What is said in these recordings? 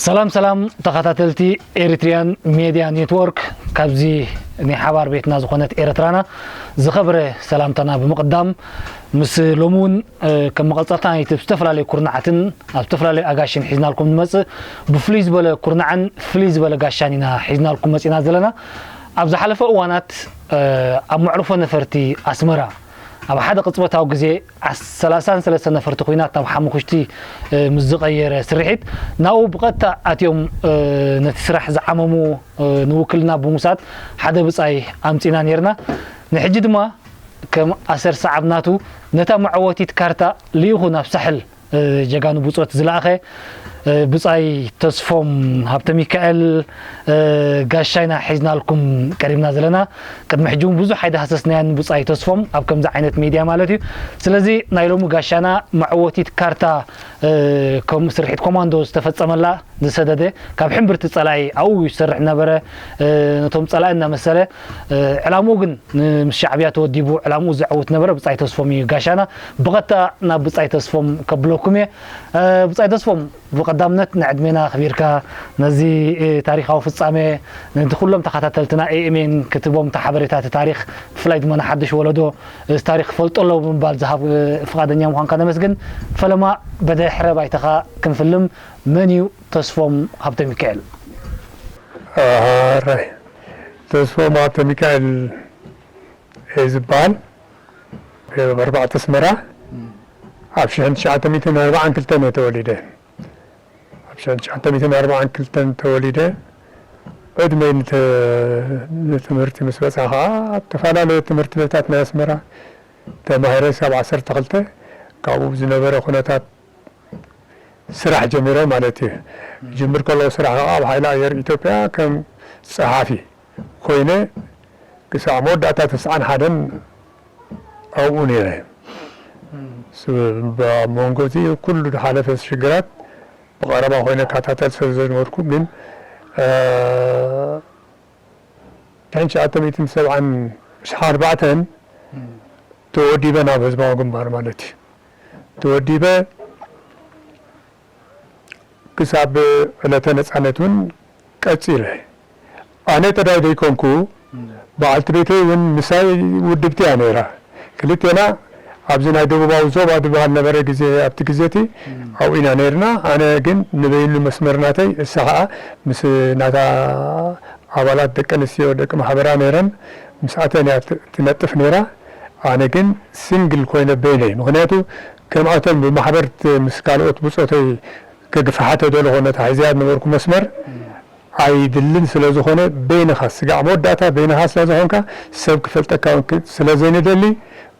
ሰላም ሰላም ተኸታተልቲ ኤሪትሪያን ሜድያ ኔትወርክ፣ ካብዚ ናይ ሓባር ቤትና ዝኾነት ኤርትራና ዝኸበረ ሰላምታና ብምቕዳም፣ ምስ ሎሚ እውን፣ እ፣ ከም መቐጸልታ ናይቲ ኣብ ዝተፈላለዩ ኩርናዓትን ኣብ ዝተፈላለዩ ኣጋሽን ሒዝናልኩም ንመጽእ፣ ብፍሉይ ዝበለ ኩርናዕን ፍሉይ ዝበለ ጋሻን ኢና ሒዝናልኩም መጺና ዘለና። ኣብ ዝሓለፈ እዋናት፣ እ፣ ኣብ መዕርፎ ነፈርቲ ኣስመራ ኣብ ሓደ ቅጽበታዊ ግዜ ዓስ-፣ ሰላሳን ሰለስተ ነፈርቲ ኲናት ናብ ሓሙኽሽቲ፣ እ፣ ምስ ዝቐየረ ስርሒት፣ ናብኡ ብቐጥታ ኣትዮም፣ እ፣ ነቲ ስራሕ ዝዓመሙ፣ እ፣ ንውክልና ብምውሳድ ሓደ ብጻይ ኣምጺና ኔርና። ንሕጂ ድማ ከም ኣሰር ሰዓብ ናቱ ነታ መዐወቲት ካርታ ልኢኹ ናብ ሳሕል፣ እ፣ ጀጋኑ ብጾት ዝለኣኸ፣ እ፣ ብጻይ ተስፎም ሃብተሚካኤል፣ እ፣ ጋሻ ኢና ሒዝናልኩም ቀሪብና ዘለና። ቅድሚ ሕጂ እውን ብዙሕ ኣይዳህሰስናያን ብጻይ ተስፎም ኣብ ከምዚ ዓይነት ሜድያ ማለት እዩ። ስለዚ ናይ ሎሚ ጋሻና መዐወቲት ካርታ፣ እ፣ ከም ስርሒት ኮማንዶ ዝተፈጸመላ ዝሰደደ፣ ካብ ሕምብርቲ ጸላኢ ኣብኡ እዩ ዝሰርሕ ነበረ። እ፣ ነቶም ጸላኢ እናመሰለ፣ እ፣ ዕላምኡ ግን ን-፣ ምስ ሻዕብያ ተወዲቡ ዕላምኡ ዘዐውት ነበረ ብጻይ ተስፎም እዩ ጋሻና። ብቐጥታ ናብ ብጻይ ተስፎም ከብለኩም እየ። እ፣ ብጻይ ተስፎም፣ ብቐዳምነት ንዕድሜና ኣኽቢርካ ነዚ፣ እ፣ ታሪኻዊ ፍጻሜ ነቲ ኩሎም ተኸታተልትና ኤ ኤም ኤን ክትህቦም እቲ ሓበሬታ፣ እቲ ታሪኽ፣ ብፍላይ ድማ ንሓድሽ ወለዶ እዚ ታሪኽ ክፈልጦ ኣለዎ ብምባል ዝሃብ፣ እ፣ ፍቓደኛ ምዃንካ ነመስግን። ፈለማ ብድሕረ ባይታኻ ክንፍልም፣ መን እዩ ተስፎም ሃብተሚካኤል? ኣራይ፣ ተስፎም ሃብተሚካኤል እየ ዝበሃል። ኣብ ኣርባዕተ ኣስመራ ኣብ ሽሕን ትሽዓተ ሚእትን ኣርባዓን ክልተን እየ ተወሊደ። ኣብ ሽሕን ትሽዓተ ሚእትን ኣርባዓን ክልተን ተወሊደ። ዕድመይ ንተ-፣ ንትምህርቲ ምስ በጽሐ ኸዓ ኣብ ዝተፈላለዩ ትምህርቲ ቤታት ናይ ኣስመራ ተማሂረ። ሳብ ዓሰርተ ክልተ ካብኡ ብዝነበረ ኩነታት ስራሕ ጀሚረ ማለት እዩ። ጅምር ከለኹ ስራሕ ከዓ ኣብ ሓይሊ ኣየር ኢትዮጵያ ከም ጸሓፊ ኮይነ ክሳዕ መወዳእታ ተስዓን ሓደን ኣብኡ ነይረ። ስ-፣ ኣብ መንጎ እቲ ኩሉ ዝሓለፈ ሽግራት ብቐረባ ኮይነ እከታተል ስለ ዝነበርኩ ግን፣ እ፣ ሽሕን ትሽዓተ ሚእትን ሰብዓን ኣርባዕተን ተወዲበ ናብ ህዝባዊ ግንባር ማለት እዩ። ተወዲበ ክሳብ ዕለተ ነጻነት እውን ቀጺለ። ኣነ ጥራይ ዘይኮንኩ፣ በዓልቲ ቤተይ እውን ምሳይ ውድብቲ እያ ነይራ። ክልቴና ኣብዚ ናይ ደቡባዊ ዞባ ዝበሃል ነበረ ግዜ፣ ኣብቲ ግዜ እቲ ኣብኡ ኢና ነይርና። ኣነ ግን ንበይኑ መስመር ናተይ፣ እሳ ኸዓ ምስ ናታ ኣባላት ደቂ ኣንስትዮ፣ ደቂ ማሕበራ ነይረን፣ ምስኣተን እያ ት-፣ ትነጥፍ ነይራ። ኣነ ግን ሲንግል ኮይነ በይነይ። ምኽንያቱ ከምኣተን ብማሕበር ት-፣ ምስ ካልኦት ብጾተይ ከግፍሓ ተደለኹ፣ ነታ ሒዘያ ዝነበርኩ መስመር ኣይድልን ስለ ዝኾነ፣ በይንኻ ስጋዕ መወዳእታ በይንኻ ስለ ዝኾንካ፣ ሰብ ክፈልጠካ እውን ክ-፣ ስለ ዘይንደሊ፣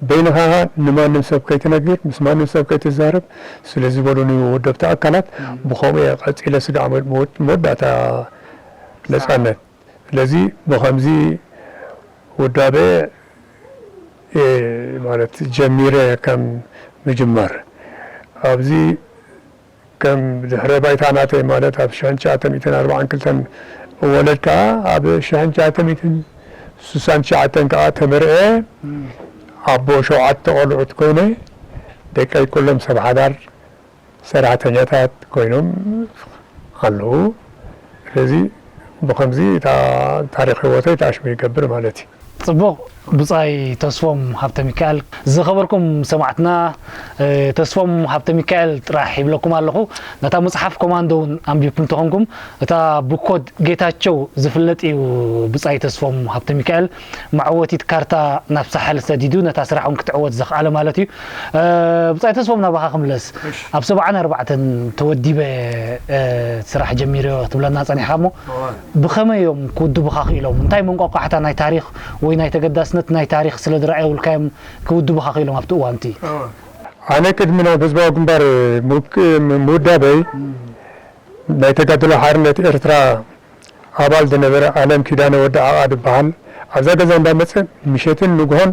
በይንኻ ንማንም ሰብ ከይትነግር፣ ምስ ማንም ሰብ ከይትዛረብ ስለ ዝበሉኒ ወደብቲ ኣካላት፣ ብኸምኡ እየ ቀጺለ ስጋዕ መ-፣ መወ-፣ መወዳእታ ነጻነት። ስለዚ ብኸምዚ ውዳበ፣ እ፣ ማለት ጀሚረ ከም ምጅማር። ኣብዚ ከም ድሕረ ባይታ ናተይ ማለት ኣብ ሽሕን ትሽዓተ ሚእትን ኣርባዓን ክልተን እወለድ ከኣ ኣብ ሽሕን ትሽዓተ ሚእትን ስሳን ትሽዓተን ከኣ ተመርዐ። ኣቦ ሸውዓተ ቆልዑት ኮይነ ደቀይ ኩሎም ሰብ ሓዳር ሰራሕተኛታት ኮይኖም ኣለዉ። ስለዚ ብኸምዚ እታ ታሪኽ ህይወተይ ተኣሽሙ ይገብር ማለት እዩ። ጽቡቕ። ብጻይ ተስፎም ሃብተ ሚካኤል፣ ዝኸበርኩም ሰማዕትና፣ እ፣ ተስፎም ሃብተ ሚካኤል ጥራሕ ይብለኩም ኣለኹ። ነታ መጽሓፍ ኮማንዶ እውን ኣንቢብኩም ተኾንኩም፣ እታ ብኮድ ጌታቸው ዝፍለጥ እዩ ብጻይ ተስፎም ሃብተ ሚካኤል። መዐወቲት ካርታ ናብ ሳሕል ሰዲዱ ነታ ስራሕ እውን ክትዕወት ዘኽኣለ ማለት እዩ። እ፣ ብጻይ ተስፎም ናባኻ ክምለስ። እሺ። ኣብ ሰብዓን ኣርባዕተን ተወዲበ፣ እ፣ ስራሕ ጀሚረ ትብለና ጸኒሕካ እሞ፣ እዋ። ብኸመይ እዮም ክውድቡኻ ክኢሎም? እንታይ መንቋቋሕታ ናይ ታሪኽ ወይ ናይ ተገዳስነት ናይ ታሪኽ ስለ ዝረኣየውልካ እዮም ክውድቡኻ ክኢሎም ኣብቲ እዋን እቲ? እዋ። ኣነ ቅድሚ ናብ ህዝባዊ ግንባር ምውክ-፣ ምውዳበይ፣ እም። ናይ ተጋድሎ ሓርነት ኤርትራ ኣባል ዝነበረ ኣለም ኪዳነ ወዲ ዓቓ ዝበሃል ኣብዛ ገዛ እንዳመጸ ምሸትን ንግሆን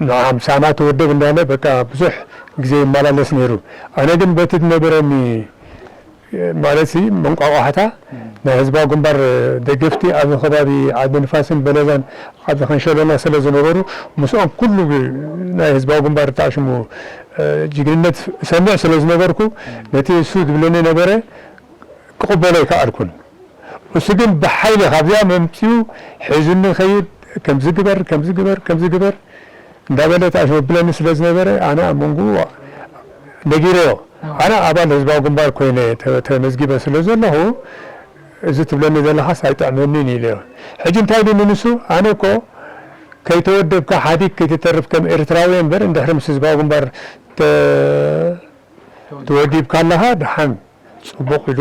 ንዓ ምሳና ተወደብ እንዳለ በቃ ብዙሕ ግዜ ይመላለስ ነይሩ። ኣነ ግን በቲ ዝነበረኒ፣ ማለት ሲ፣ መንቋቋሕታ ናይ ህዝባዊ ግንባር ደገፍቲ ኣብ ከባቢ ዓዲ ንፋስን በለዛን ኣብዚ ከንሸሎና ስለ ዝነበሩ ምስኦም ኩሉ ናይ ህዝባዊ ግንባር ተኣሽሙ ጅግንነት እሰምዕ ስለ ዝነበርኩ ነቲ እሱ ዝብለኒ ነበረ ክቕበሎ ኣይከኣልኩን። እሱ ግን ብሓይሊ ካብዚኣ መምፅኡ ሒዙኒ ይኸይድ፣ ከምዚ ግበር፣ ከምዚ ግበር፣ ከምዚ ግበር እንዳበለ ተኣሽመብለኒ ስለ ዝነበረ፣ ኣነ ኣብ መንጎኡ ነጊረዮ። ኣነ ኣባል ህዝባዊ ግንባር ኮይነ ተ-፣ ተመዝጊበ ስለ ዘለኹ፣ እዚ ትብለኒ ዘለኻስ ኣይጥዕመንን ኢለዮ። ሕጂ እንታይ ኢሉኒ ንሱ፣ ኣነ እኮ ከይተወደብካ ሓዲግ ከይትተርፍ ከም ኤርትራዊ እምበር፣ እንድሕሪ ምስ ህዝባዊ ግንባር ተ-፣ ተወዲብካ ኣለኻ፣ ደሓን ጽቡቕ ኢሉ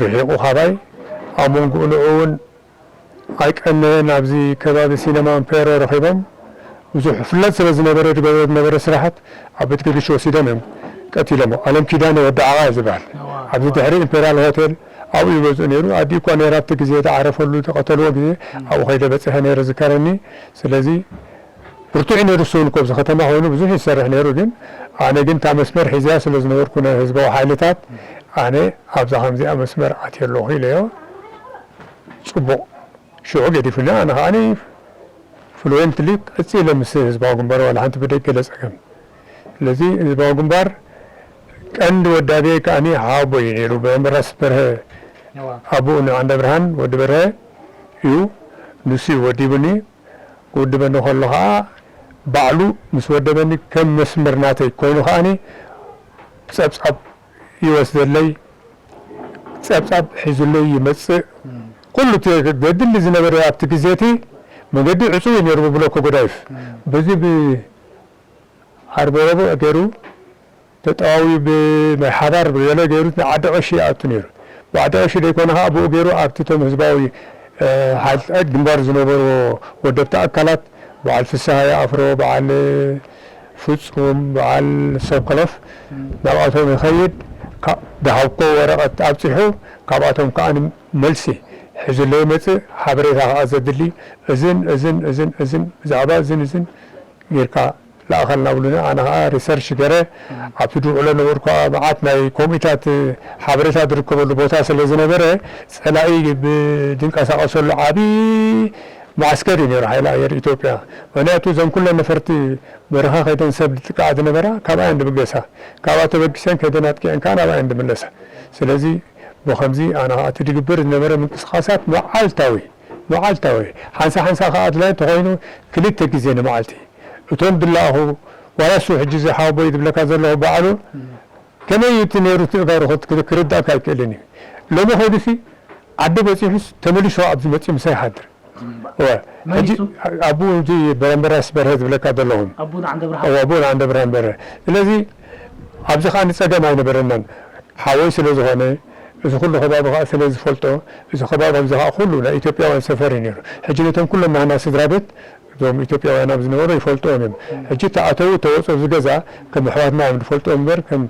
ርሒቑ ካባይ። ኣብ መንጎኡ ንዑ እውን ኣይቀነየን፣ ኣብዚ ከባቢ ሲነማ ኣምፔሮ ረኺቦም። ብዙሕ ፍለጥ ስለ ዝነበረ፣ ዝገብሮ ዝነበረ ስራሓት፣ ኣብ ቤት ገርግሽ ወሲዶም እዮም ቀቲሎሞ። ኣለም ኪዳነ ወዲ ዓቓ እዩ ዝበሃል። ኣብዚ ድሕሪ ኢምፔርያል ሆቴል ኣብኡ እዩ ገዝኡ ነይሩ። ኣዲኡ እኳ ነይራ፣ ኣብቲ ግዜ ዝዓረፈሉ፣ ዝቐተልዎ ግዜ ኣብኡ ከይደ በጺሐ ነይረ ዝከረኒ። ስለዚ ብርቱዕ እዩ ነይሩ፣ እሱ እውን እኮ ኣብዚ ከተማ ኮይኑ ብዙሕ ይሰርሕ ነይሩ። ግን ኣነ ግን እታ መስመር ሒዝያ ስለ ዝነበርኩ፣ ናይ ህዝባዊ ሓይልታት፣ ኣነ ኣብዛ ከምዚኣ መስመር ኣትየ ኣለኹ ኢለዮ። ጽቡቕ፣ ሽዑ ገዲፉኒ። ኣነ ከዓኒ ፍሉዌንትሊ ቀጺለ ምስ ህዝባዊ ግንባር ዋላ ሓንቲ ብደይ ገለ ጸገም። ስለዚ ህዝባዊ ግንባር ቀንዲ ወዳቤ ከዓኒ ሓወቦይ እዩ ነይሩ፣ በረምበራስ በርሀ። ኣቡኡ ንዓንደ ብርሃን ወዲ በርሀ እዩ፣ ንሱ እዩ ወዲቡኒ። ክውድበኒ ከሎ ኸዓ ባዕሉ ምስ ወደበኒ ከም መስመር ናተይ ኮይኑ ከዓኒ ጸብጻብ ይወስደለይ፣ ጸብጻብ ሒዙለይ ይመጽእ። ኩሉ እቲ ዘድሊ ዝነበረ ኣብቲ ግዜ እቲ መገዲ ዕጹው እዩ ነይሩ ብብሎኮ ጎዳይፍ። በዚ ብዓርበ ረቡዕ ገይሩ ተጠዋውዩ ብማይ ሓባር ብገለ ገይሩ ንዓዲ ቀሺ ይኣቱ ነይሩ። ብዓዲ ቀሺ ዘይኮነ ኸዓ ብኡ ገይሩ ኣብቲ እቶም ህዝባዊ፣ እ፣ ሓይልታት ግንባር ዝነበርዎ ወደብቲ ኣካላት፣ በዓል ፍስሃየ ኣፍሮ፣ በዓል ፍጹም፣ በዓል ሰብከለፍ፣ ናብኣቶም ይኸይድ። ካ-፣ ዝሃብኮ ወረቐት ኣብጺሑ፣ ካብኣቶም ከኣ መልሲ ሒዙለይ ይመጽእ። ሓበሬታ ከኣ ዘድሊ እዝን፣ እዝን፣ እዝን፣ እዝን፣ ብዛዕባ እዝን፣ እዝን ጌርካ ለኣኸልና ብሉኒ። ኣነ ኸዓ ሪሰርች ገረ ኣብቲ ድውዕሎ ነበርኩ። ከኣ መዓት ናይ ኮሚታት ሓበሬታ ዝርከበሉ ቦታ ስለ ዝነበረ፣ ጸላኢ ብድንቀሳቐሰሉ ዓቢ መዓስከር እዩ ነይሩ ሓይሊ ኣየር ኢትዮጵያ። ምኽንያቱ እዘን ኩለን ነፈርቲ በረኻ ከይደን ሰብ ዝጥቃዓ ዝነበራ ካብኣ እየን ዝብገሳ። ካብኣ ተበጊሰን ከይደን ኣጥቂዐን ከኣ ናብኣ እየን ዝምለሳ። ስለዚ ብኸምዚ ኣነ ኸኣ እቲ ዝግበር ዝነበረ ምንቅስቓሳት መዓልታዊ፣ መዓልታዊ፣ ሓንሳ ሓንሳ ከኣ ኣድላይ እንተኾይኑ ክልተ ግዜ ንመዓልቲ። እቶም ዝለኣኹ፣ ዋላ እሱ ሕጂ እዚ ሓወቦይ ዝብለካ ዘለኹ ባዕሉ፣ ከመይ እዩ እቲ ነይሩ እቲ ተጋሩ ክት-፣ ክርዳእካ ኣይክእልን እዩ። ሎሚ ከይዱሲ ዓዲ በጺሑስ ተመሊሱ ኣብዚ መጺኡ ምሳይ ይሓድር። እወ፣ መን ሕጂ እሱ? ኣቡኡ እዚ በረምበራስ በርሀ ዝብለካ ዘለኹም። ኣቡኡ ንዓንደ ብርሃን። እወ፣ ኣቡኡ ንዓንደ ብርሃን በርሀ። ስለዚ ኣብዚ ከኣ ንጸገም ኣይነበረናን። ሓወይ ስለ ዝኾነ፣ እዚ ኩሉ ከባቢ ከኣ ስለ ዝፈልጦ፣ እዚ ከባቢ ኣብዚ ከኣ ኩሉ ናይ ኢትዮጵያውያን ሰፈር እዩ ነይሩ። ሕጂ ነቶም ኩሎም ናህና ስድራ ቤት፣ እዞም ኢትዮጵያውያን ኣብ ዝነበሩ ይፈልጥዎም እዮም። ሕጂ ተኣተዉ ተወጹ ኣብዚ ገዛ ከም ኣሕዋትና እዮም ዝፈልጥዎም እምበር፣ ከም፣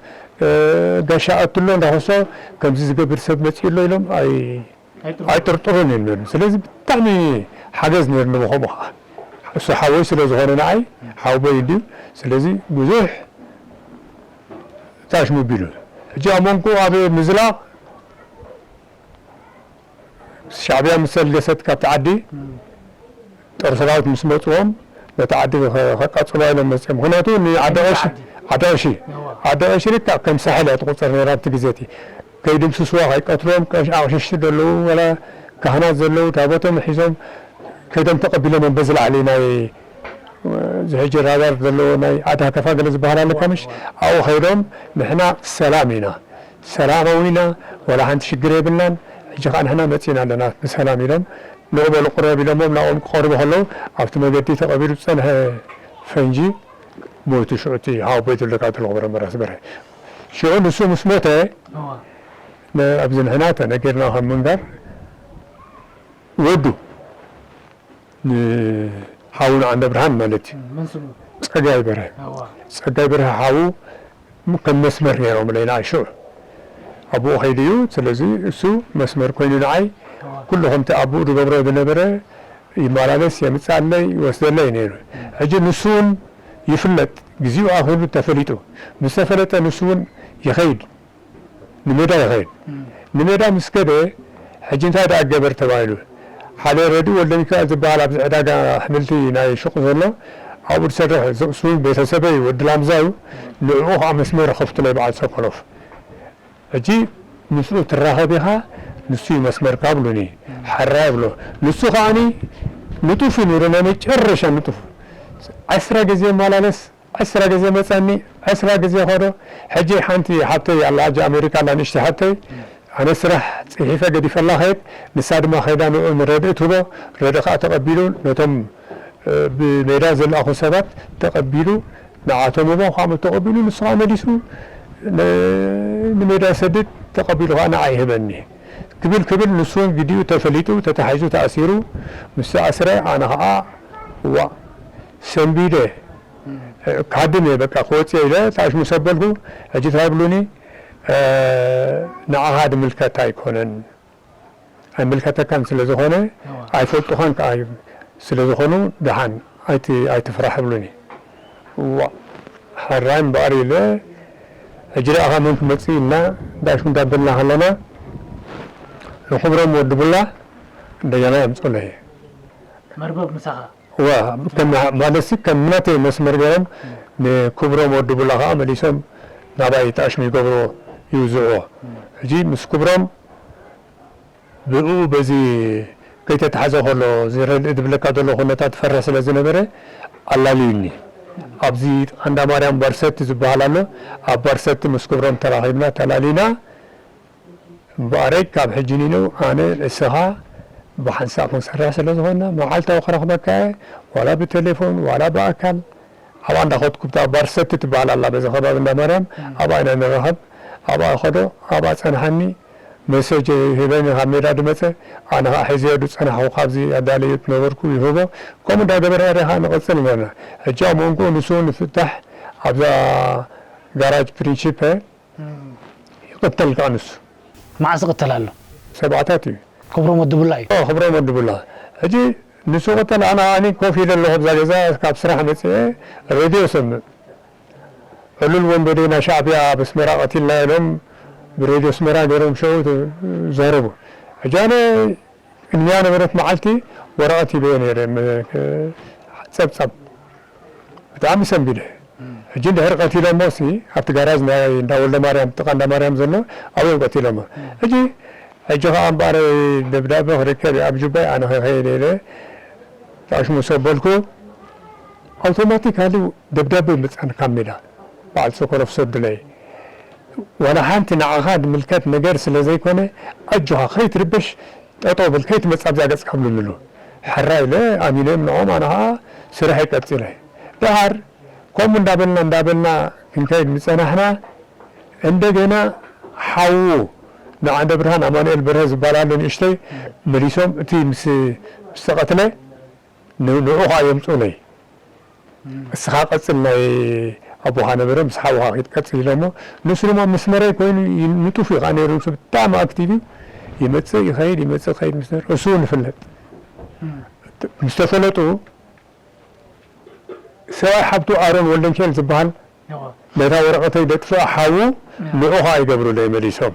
እ፣ ጋሻ ኣትሎ እንዳኸሶ ከምዚ ዝገብር ሰብ መጺኡ ኣሎ ኢሎም ኣይ-፣ ኣይጥርጥሩን እዮም ነይሮም። ስለዚ ብጣዕሚ ሓገዝ ነይሩ ንብኸምኡ ኸዓ። እሱ ሓወይ ስለ ዝኾነ ንዓይ፣ ሓወቦይ እንድዩ። ስለዚ ብዙሕ ታሽሙ ቢሉ። ሕጂ ኣብ መንጎ ኣብ ምዝላቕ ሻዕብያ ምስ ተልገሰት ካብቲ ዓዲ፣ ጦር ሰራዊት ምስ መጽዎም፣ ነቲ ዓዲ ከ-፣ ከቃጽሉዋ ኢሎም መጽኦም። ምኽንያቱ ንዓዲ ቀሺ፣ ዓዲ ቀሺ፣ ዓዲ ቀሺ ልክዕ ከም ሳሕል እያ ትቑጸር ነይራ ኣብቲ ግዜ እቲ። ከይድምስስዋ፣ ከይቀትልዎም፣ ቀሽ-፣ ኣቕሽሽቲ ዘለዉ፣ ወላ ካህናት ዘለዉ፣ ታቦቶም ሒዞም ከይዶም ተቐቢሎም እዮም። በዚ ላዕሊ ናይ፣ እዚ ሕጂ ራዳር ዘለዎ ናይ ዓዲ ሃከፋ ገለ ዝበሃል ኣለካ ምሽ? ኣብኡ ከይዶም፣ ንሕና ሰላም ኢና፣ ሰላማዊ ኢና፣ ወላ ሓንቲ ሽግር የብልናን፣ ሕጂ ኸኣ ንሕና መጺእና ኣለና ብሰላም ኢሎም፣ ንቑ በሉ ቁረብ ኢሎሞም፣ ናብኦም ክቐርቡ ከለዉ፣ ኣብቲ መገዲ ተቐቢሩ ዝጸንሐ ፈንጂ ሞይቱ። ሽዑ እቲ ሓወቦይ ዝብለካ ዘለኹ በረምበራስ በርሀ። ሽዑ ንሱ ምስ ሞተ፣ እዋ። ነ-፣ ኣብዚ ንሕና ተነጊርና ከም ምንጋር፣ ወዱ ንሓዉ ንዓንደ ብርሃን ማለት እዩ። መን ስሙ? ጸጋይ በርሀ። እዋ። ጸጋይ በርሀ ሓዉ ም-፣ ከም መስመር ነይሮም ለይና ሽዑ። ኣቦኡ ከይዱ እዩ፣ ስለዚ እሱ መስመር ኮይኑ ንዓይ እዋ። ኩሉ ከምቲ ኣቦኡ ዝገብሮ ዝነበረ ይመላለስ፣ የምጽኣለይ፣ ይወስደለይ ነይሩ። ሕጂ ንሱ እውን ይፍለጥ፣ ግዜኡ ኣኺሉ ተፈሊጡ። ምስ ተፈለጠ ንሱ እውን ይኸይድ፣ ንሜዳ ይኸይድ። እም። ንሜዳ ምስ ከደ፣ ሕጂ እንታይ ደኣ ገበር ተባሂሉ። ሓደ ረድኡ ወልደሚካኤል ዝበሃል ኣብዚ ዕዳጋ ኣሕምልቲ ናይ ሹቕ ዘሎ፣ ኣብኡ ዝሰርሕ፣ እሱ እውን ቤተሰበይ፣ ወዲ ላምዛ እዩ። ንዕኡ ኸዓ መስመር ከፍትለይ በዓል ሰኮሎፍ። ሕጂ ምስኡ ትራኸብ ኢኻ፣ ንሱ እዩ መስመርካ ብሉኒ። ሓራ ይብሎ። ንሱ ከዓኒ ንጡፍ እዩ ነይሩ፣ ናይ መጨረሻ ንጡፍ። ዓስራ ግዜ ይመላለስ፣ ዓስራ ግዜ መጸኒ፣ ዓስራ ግዜ ኸዶ። ሕጂ ሓንቲ ሓብተይ ኣላ፣ ሕጂ ኣሜሪካ ኣላ፣ ንእሽተይ ሓብተይ። ኣነ ስራሕ ጽሒፈ ገዲፈላ ኸይድ፣ ንሳ ድማ ኸይዳ ንኡ ንረድእ ትህቦ፣ ረድእ ኸኣ ተቐቢሉ ነቶም፣ እ፣ ብሜዳ ዝለኣኹ ሰባት ተቐቢሉ፣ ንዓቶም እሞ ኸኣ ተቐቢሉ፣ ንሱ ኸኣ መሊሱ ን-፣ ንሜዳ ይሰድድ፣ ተቐቢሉ ኸኣ ንዓይ ይህበኒ። ክብል ክብል ንሱ እውን ግዲኡ ተፈሊጡ፣ ተታሒዙ፣ ተኣሲሩ፣ ምስ ተኣስረ ኣነ ኸኣ፣ ዋእ፣ ሰንቢደ፣ ክሃድም እየ፣ በቃ፣ ክወጽእ እየ ኢለ፣ ታሽሙ ሰበልኩ። ሕጂ እንታይ ይብሉኒ? እ፣ ንዓኻ ድምልከት ኣይኮነን፣ ኣይምልከተካን ስለ ዝኾነ፣ እዋ። ኣይፈልጡኻን ከኣ እዩ። ስለ ዝኾኑ፣ ደሓን፣ ኣይቲ-፣ ኣይትፍራሕ ይብሉኒ። ዋእ፣ ሕራይ እምበኣር ኢለ፣ ሕጂ ደኣ ካብ መን ክመጽእ ኢልና፣ ዳሽሙ እንዳበልና ከለና፣ ንክብሮም ወዲ ቡላ እንደገና የምጽኡለይ። መርበብ ምሳኻ? ዋ፣ ከም፣ ማለትሲ ከም ናተይ መስመር ገይሮም ንክብሮም ወዲ ቡላ ኸኣ መሊሶም ናባይ ጣሽሙ ይገብርዎ፣ ይውዝዕዎ። ሕጂ ምስ ክብሮም ብኡ በዚ ከይተታሕዘ ከሎ፣ እዚ ረድእ ዝብለካ ዘሎ ኩነታት ፈረ ስለ ዝነበረ ኣላልዩኒ። ኣብዚ ቀንዳ ማርያም ባርሰቲ ዝበሃል ኣሎ። ኣብ ባርሰቲ ምስ ክብሮም ተራኺብና፣ ተላሊና። እምበኣረይ ካብ ሕጂ ንነው ኣነ ንስኻ ብሓንሳእ ክንሰርሕ ስለ ዝኾንና፣ መዓልታዊ ክረኽበካ እየ፣ ዋላ ብቴሌፎን ዋላ ብኣካል። ኣብኣ እንዳኸድኩ ብታ ባርሰቲ ትበሃል ኣላ፣ በዚ ከባቢ እንዳ ማርያም፣ እም። ኣብኣ ኢና ንራኸብ። ኣብኣ ኸዶ፣ ኣብኣ ጸንሓኒ፣ መሰጅ ሂበኒ ካብ ሜዳ ድመጸ፣ ኣነ ኸኣ ሒዘዮ ዝጸናሕኩ ካብዚ ኣዳለዮ ዝነበርኩ ይህቦ። ከምኡ እንዳገበርና ዲኻ ንቕጽል ነበርና። ሕጂ ኣብ መንጎኡ ንሱ ንፍታሕ ኣብዛ ጋራጅ ፕሪንሺፐ እም። ይቕተል ከኣ ንሱ። መዓስ ይቕተል ኣሎ? ሰብዓታት እዩ። ክብሮም ወዲ ቡላ እዩ። ኦ፣ ክብሮም ወዲ ቡላ። ሕጂ ንሱ ቅተል፣ ኣነ፣ ኣነ ኮፍ ኢለ ኣለኹ ኣብዛ ገዛ፣ ካብ ስራሕ መጺኤ ሬድዮ ሰምዕ። ዕሉል ወንበዴና ሻዕብያ ኣብ ኣስመራ ቀቲልና ኢሎም ብሬድዮ ኣስመራ ገይሮም ሸው ተ-፣ ዘረቡ። ሕጂ ኣነ ቅድሚያ ነበረት መዓልቲ ወረቐት ሂበዮ ነይረ፣ መ-፣ ከ-፣ ጸብጻብ። ብጣዕሚ ሰንቢደ። ሕጂ እንድሕር ቀቲሎሞ ሲ፣ ኣብቲ ጋራጅ ናይ እንዳ ወልደ ማርያም፣ ጥቓ እንዳ ማርያም ዘሎ፣ ኣብኦም ቀቲሎሞ። ሕጂ፣ ሕጂ ኸኣ እምበኣር ደብዳበ ክርከብ እየ ኣብ ጁባይ፣ ኣነ ከይከይድ ኢለ፣ ጣሽሙ ሰበልኩ። ኣውቶማቲካሊ ደብዳበ ይመጻኒ ካብ ሜዳ። በዓል ሰኮሮፍ ሰዱለይ። ዋላ ሓንቲ ንዓኻ ዝምልከት ነገር ስለ ዘይኮነ፣ ኣጆኻ ከይትርበሽ፣ ጠጠው በል፣ ከይትመጽእ ኣብዛ ገጽካ ብሉሉ። ሕራይ ኢለ ኣሚነዮም ንዕኦም፣ ኣነ ኸኣ ስርሐይ ቀጺለ። ደሓር ከምኡ እንዳበልና፣ እንዳበልና ክንከይድ ምጸናሕና፣ እንደገና ሓዉ ንዓንደ ብርሃን ኣማኑኤል በርሀ ዝበሃል ኣሎ ንእሽተይ፣ መሊሶም እቲ ምስ፣ ምስ ተቐትለ ን-፣ ንዑ ኸኣ የምጽኡለይ። እም። እስኻ ቀጽል ናይ ኣቦኻ ነበረ፣ ምስ ሓውኻ ኪድ ቀጽል ኢሎሞ። ንሱ ድማ ምስ መረይ ኮይኑ ይ-፣ ንጡፍ እዩ ኸኣ ነይሩ። ንሱ ብጣዕሚ ኣክቲቭ እዩ። ይመጽእ ይኸይድ፣ ይመጽእ ይኸይድ ምስ ነበረ፣ እሱ እውን ይፍለጥ። እም። ምስ ተፈለጡ፣ ሰብኣይ ሓብቱ ኣሮን ወልደንኪኤል ዝበሃል፣ እዎ። ነታ ወረቐተይ ደጥፍኣ ሓዉ፣ እዎ። ንዑ ኸኣ ይገብሩለይ መሊሶም።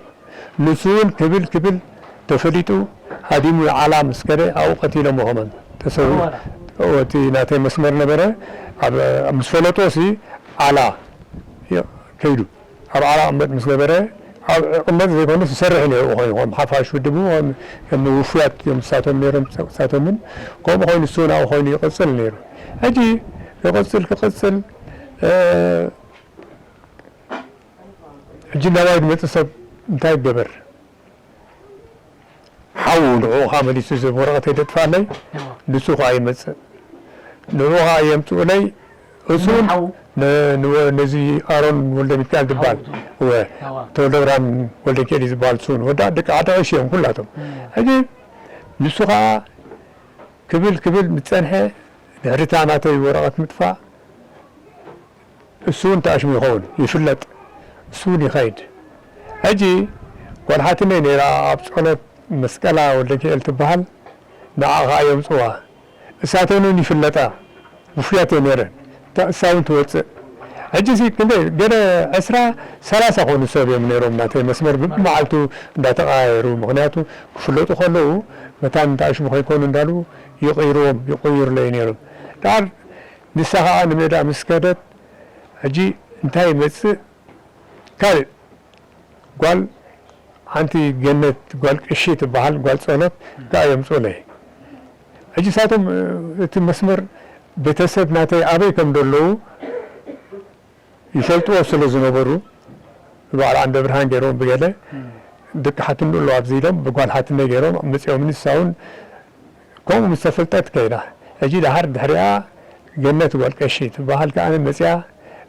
ንሱ እውን ክብል ክብል ተፈሊጡ ሃዲሙ ዓላ ምስ ከደ ኣብኡ ቀቲሎሞ ከማን ተሰዊኡ። እዎ። እቲ ናተይ መስመር ነበረ። ኣብ፣ ምስ ፈለጦ ሲ ዓላ የ-፣ ከይዱ። ኣብ ዓላ ቅመጥ ምስ ገበረ፣ ኣብ ቅመጥ ዘይኮነስ ይሰርሕ ነይሩ ኮይኑ፣ ከም ሓፋሽ ውድቡ፣ ከም፣ ከም ውፉያት እዮም ንሳቶም ነይሮም፣ ንሳቶምን ከምኡ ኮይኑ ንሱ እውን ኣብኡ ኮይኑ ይቕጽል ነይሩ። ሕጂ ክቕጽል፣ ክቕጽል፣ እ፣ ሕጂ ናባይ ዝመጽእ ሰብ እንታይ ይገበር? ሓዉ ንዕኡ ኸኣ መሊሱ፣ እዚ ወረቐተይ ደጥፋለይ፣ እዎ። ንሱ ኸኣ ይመጽእ። ንዕኡ ኸኣ የምጽኡለይ፣ እሱ መን ሓዉ? ን-፣ ን-፣ ነዚ ኣሮን ወልደ ሚካኤል ዝበሃል። ሓዉ፣ እወ። እዎ። ተወልደ ብርሃን ወልደ ሚካኤል ዝበሃል እሱ እውን። ወዳ ደቂ ዓዲ ቀሺ እዮም ኩላቶም። እዎ። ሕጂ ንሱ ኸኣ ክብል ክብል ምስ ጸንሐ፣ ድሕሪ እታ ናተይ ወረቐት ምጥፋእ፣ እሱ እውን ተኣሽሙ ይኸውን፣ ይፍለጥ። እሱ እውን ይኸይድ። ሕጂ ጓል ሓትነይ ነይራ ኣብ ጸሎት መስቀላ ወልደኪኤል ትበሃል፣ ንዓ ኸኣ የምጽዋ። እሳተን እውን ይፍለጣ፣ ውፉያት እየን ነይረን። እታ እሳ እውን ትወጽእ። ሕጂ ሲ ክንደይ ገለ ዕስራ ሰላሳ ኾኑ ሰብ እዮም ነይሮም ናተይ መስመር ብመዓልቱ እንዳተቐያየሩ። ምኽንያቱ ክፍለጡ ከለዉ መታን ተኣሽሙ ከይኮኑ እንዳሉ ይቕይርዎም፣ ይቕይሩለይ ነይሮም። ደሓር ንሳ ኸኣ ንሜዳ ምስ ከደት፣ ሕጂ እንታይ ይመጽእ? ካልእ ጓል ሓንቲ ገነት ጓል ቀሺ ትበሃል ጓል ጸሎት ከኣ የምጽኡለይ። ሕጂ ሳቶም እቲ መስመር ቤተሰብ ናተይ ኣበይ ከም ዘለዉ ይፈልጥዎ ስለ ዝነበሩ፣ ብበዓል ዓንደ ብርሃን ገይሮም ብገለ ደቂ ሓትኑ ኣለዉ ኣብዚ ኢሎም ብጓል ሓትነይ ገይሮም መጺኦም ንሳውን ከምኡ ምስ ተፈልጠት ከይዳ። ሕጂ ደሓር ድሕሪኣ ገነት ጓል ቀሺ ትበሃል ከኣ መጺኣ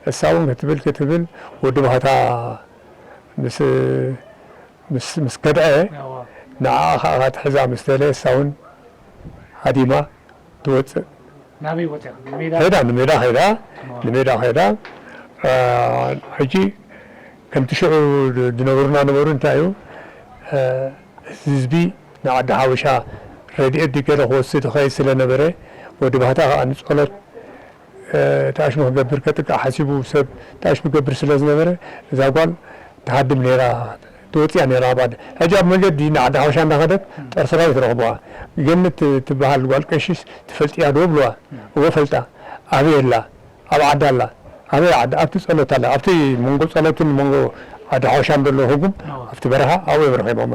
እሳውን ክትብል ክትብል ወዲ ባህታ ምስ ምስ ምስ ከድዐ ንዓኣ ከዓ ክትሕዛ ምስ ደለየ እሳውን ሃዲማ ትወፅእ ናበይ ወፅያ ንሜዳ ኸይዳ ንሜዳ ኸይዳ ንሜዳ ኸይዳ ሕጂ ከምቲ ሽዑ ዝነብሩና ነበሩ እንታይ እዩ ህዝቢ ንዓዲ ሓበሻ ረድኤት ድገለ ክወስድ ኸይ ስለነበረ ወዲ ባህታ ከዓ ንፀሎት ተኣሽሙ ክገብር ከጥቅዕ ሓሲቡ ሰብ ተኣሽሙ ክገብር ስለ ዝነበረ እዛ ጓል ትሃድም ነይራ ትወፅያ ነይራ ኣብ ዓዲ ሕጂ ኣብ መገዲ ንዓዲ ሓበሻ እንዳኸደት ጠርሰራዊት ረኽብዋ ገነት ትበሃል ጓል ቀሽሽ ትፈልጥያ ዶ ብልዋ እወ ፈልጣ ኣበይ ኣላ ኣብ ዓዲ ኣላ ኣበይ ዓዲ ኣብቲ ፀሎት ኣላ ኣብቲ መንጎ ፀሎትን መንጎ ዓዲ ሓበሻን ዘሎ ህጉም ኣብቲ በረኻ ኣብኡ እዮም ረኺቦማ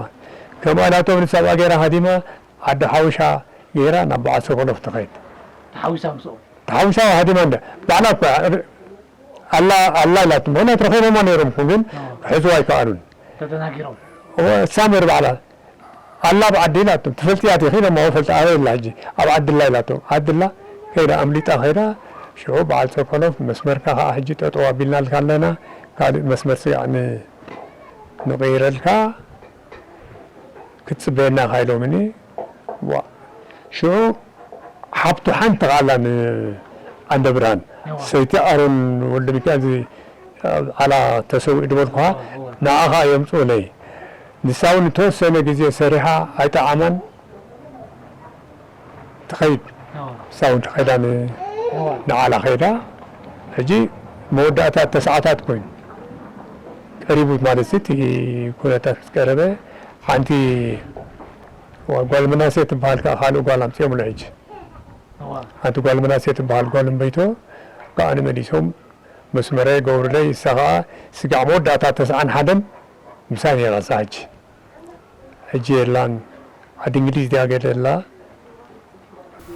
ከምኣ ናቶም ንሳብኣ ገይራ ሃዲማ ዓዲ ሓበሻ ገይራ ናብ በዓል ሶኮሎፍ ትኸይድ ተሓዊሳ ምስኦም ተሓዊሳ ሃዲማ እንደ ባዕላ እኮ ኣላ ኣላ ኢላቱ ምክንያት ረኺቦማ ነይሮም እኮ ግን ክሕዝዋ ኣይከኣሉን ተደናጊሮም ሳመር ባዕላ ኣላ ኣብ ዓዲ ኢላቶም ትፈልጥያ ዲኺ ኢሎማ ፈልጥ ኣበይ ኣላ ሕጂ ኣብ ዓዲ ኣላ ኢላቶም ዓዲ ኣላ ከይዳ ኣምሊጣ ከይዳ ሽዑ በዓል ጸኮሎፍ መስመርካ ከዓ ሕጂ ጠጠው ኣቢልናልካ ኣለና ካልእ መስመር ስጋዕ ንቕይረልካ ክትፅበየና ኢኻ ኢሎምኒ። ዋእ! ሽዑ ሓብቱ ሓንቲ ከኣ ኣላ ንዓንደብርሃን፣ ሰይቲ ኣሮን ወልደሚካኤል እዚ ዓላ ተሰዊኡ ዝበልኩኻ፣ ንዓ ከኣ የምጽኡለይ። ንሳ እውን ንተወሰነ ግዜ ሰሪሓ ኣይጠዓማን። ትኸይድ እሳ እውን ተኸይዳ ንዓላ ከይዳ ሕጂ መወዳእታ ተስዓታት ኮይኑ ቀሪቡ ማለት እቲ ኩነታት ምስ ቀረበ ሓንቲ ጓል ምናሴ ትበሃል ከዓ ካልእ ጓል ኣምፅኦምላ ሕጂ ሓንቲ ጓል ምናሴ ትበሃል ጓል እምበይቶ ከዓ ንመሊሶም መስመረ ገብሩለይ እሳ ከዓ ስጋዕ መወዳእታ ተስዓን ሓደን ምሳይ ነይራ እሳ ሕጂ ሕጂ የላን ዓዲ እንግሊዝ ድያ ገለ ኣላ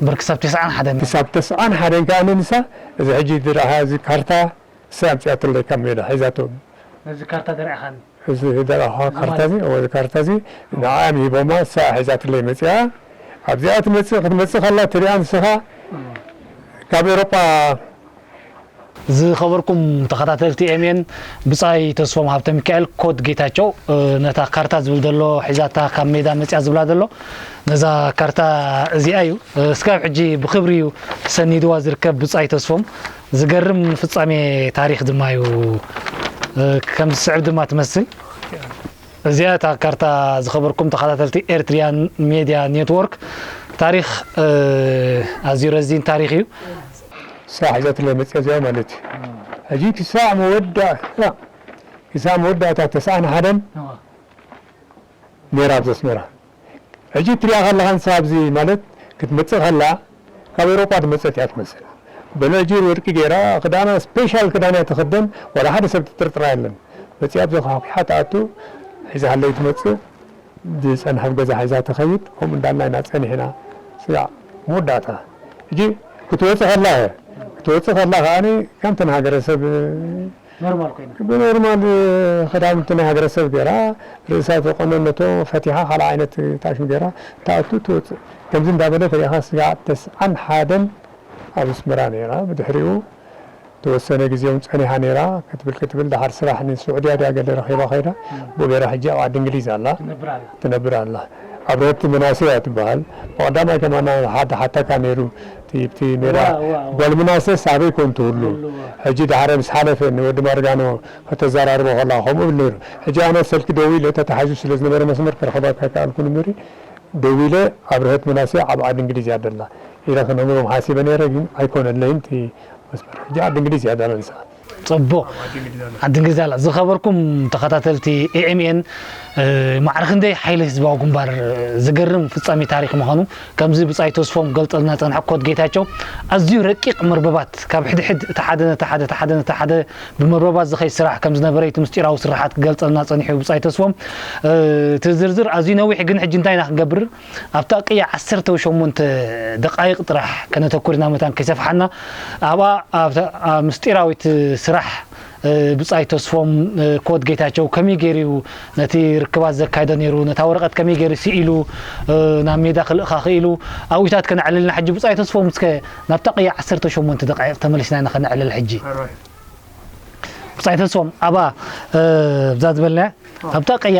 እምበር ክሳብ ተስዓን ሓደን ክሳብ ተስዓን ሓደን ከዓ ንንሳ እዚ ሕጂ ዝረኣኻ እዚ ካርታ እሳ ኣምፅኣትለይ ካብ ሜዳ ሒዛቶ ነዚ ካርታ ዘርኣኻኒ እዚ ዝረኣኻ ካርታ እዚ እዚ ካርታ እዚ ንዓኣ ሂቦማ እሳ ሒዛትለይ መፅኣ ኣብዚኣ ትመፅእ ክትመፅእ ከላ ትሪኣ ንስኻ ካብ ኤሮጳ ዝኸበርኩም ተኸታተልቲ ኤምኤን ብጻይ ተስፎም ሃብተሚካኤል ኮድ ጌታቸው ነታ ካርታ ዝብል ዘሎ ሒዛታ ካብ ሜዳ መጽያ ዝብላ ዘሎ ነዛ ካርታ እዚኣ እዩ እስካብ ሕጂ ብክብሪ እዩ ሰኒድዋ ዝርከብ ብጻይ ተስፎም ዝገርም ፍጻሜ ታሪኽ ድማ እዩ ከም ዝስዕብ ድማ ትመስል እዚኣ እታ ካርታ ዝኸበርኩም ተኸታተልቲ ኤርትሪያን ሜድያ ኔትወርክ ታሪኽ ኣዝዩ ረዚን ታሪኽ እዩ ሳዕ ሒዛትለይ መፅያ እዚኣ ማለት እዩ ሕጂ ክሳዕ መወዳእታ ክሳዕ መወዳእታ ተስዓን ሓደን ነይራ ኣብዚ ኣስመራ ሕጂ ትሪኣ ከለኻ ንሳ ኣብዚ ማለት ክትመፅእ ከላ ካብ ኤሮጳ ዝመፀት እያ ትመስል በነእጅር ወርቂ ገይራ ክዳና ስፔሻል ክዳን እያ ትኽደን ዋላ ሓደ ሰብ ትጥርጥራ የለን መፅያ ኣብዚ ኳሕኲሓ ትኣቱ ሒዛሃለይ ትመፅእ ዝፀንሐ ኣብ ገዛ ሒዛ ትኸይድ ከምኡ እንዳልና ኢና ፀኒሕና ስጋዕ መወዳእታ ሕጂ ክትወፅእ ከላ ክትወፅእ ከላ ከዓ ከምተን ሃገረሰብ ብኖርማል ክዳውንቲ ናይ ሃገረሰብ ገይራ ርእሳ ተቆነነቶ ፈቲሓ ካልእ ዓይነት ታሽም ገይራ ትኣቱ ትወፅእ ከምዚ እንዳበለት ሪኢኻ ስጋዕ ተስዓን ሓደን ኣብ ኣስመራ ነይራ ብድሕሪኡ ተወሰነ ግዜ እውን ጸኒሓ ነይራ ክትብል ክትብል ደሓር ስራሕ ንስዑድያ ድያ ገለ ረኺባ ከይዳ ብኡ ገይራ ሕጂ ኣብ ዓዲ እንግሊዝ ኣላ ትነብር ኣላ ኣብረህቲ ምናሴ እያ ትበሃል ብቐዳማይ ከማና ሓደ ሓታካ ነይሩ እቲ ሜዳ ጓል ምናሴ ሳበይ ኮን ትህሉ ሕጂ ደሓረ ምስ ሓለፈ ንወዲ ማርጋኖ ከተዘራርቦ ከላ ከምኡ ብል ነይሩ ሕጂ ኣነ ሰልኪ ደዊለ ተታሒዙ ስለ ዝነበረ መስመር ክረኽባ ከይከኣልኩ ንብሪ ደዊለ ኣብረሀት ምናሴ ኣብ ዓዲ እንግሊዝ እያ ደላ ኢለ ክነግሮም ሓሲበ ነይረ ግን ኣይኮነለይን እቲ መስመር ሕጂ ዓዲ እንግሊዝ እያ ደላ ንሳ ጽቡቕ። ዓዲ እንግሊዝ ኣላ። ዝኸበርኩም ተኸታተልቲ ኤ ኤም ኤን፣ እ፣ ማዕረ ክንደይ ሓይሊ ህዝባዊ ግንባር፣ እ፣ ዝገርም ፍጻሜ ታሪኽ ምዃኑ፣ ከምዚ ብጻይ ተስፎም ክገልጸልና ጸንሐ፣ ኮት ጌታቸው፣ ኣዝዩ ረቂቕ መርበባት፣ ካብ ሕድሕድ እቲ ሓደ ነቲ ሓደ፣ እቲ ሓደ ነቲ ሓደ ብመርበባት ዝኸይድ ስራሕ ከም ዝነበረ፣ እቲ ምስጢራዊ ስርሓት ክገልጸልና ጸኒሑ ብጻይ ተስፎም። እ፣ እቲ ዝርዝር ኣዝዩ ነዊሕ፣ ግን ሕጂ እንታይ ኢና ክንገብር? ኣብታ ቅያ ዓሰርተ ሸሞንተ ደቃይቕ ጥራሕ ከነተኩር ኢና፣ መታን ከይሰፍሓና። ኣብኣ፣ ኣብታ፣ ኣብ ምስጢራዊት ስራሕ፣ እ፣ ብጻይ ተስፎም፣ እ፣ ኮት ጌታቸው ከመይ ገይሩ እዩ ነቲ ርክባት ዘካየደ ነይሩ፣ ነታ ወረቐት ከመይ ገይሩ ስኢሉ፣ እ፣ ናብ ሜዳ ክልእኻ ክኢሉ፣ ኣብኡታት ከነዕልልና። ሕጂ ብጻይ ተስፎም፣ እስከ ናብታ ቅያ ዓሰርተ ሸሞንተ ደቃይቕ ተመሊስና ኢና ከነዕልል ሕጂ። ብጻይ ተስፎም፣ ኣብኣ፣ እ፣ ብዛ ዝበልናያ፣ ኣብታ ቅያ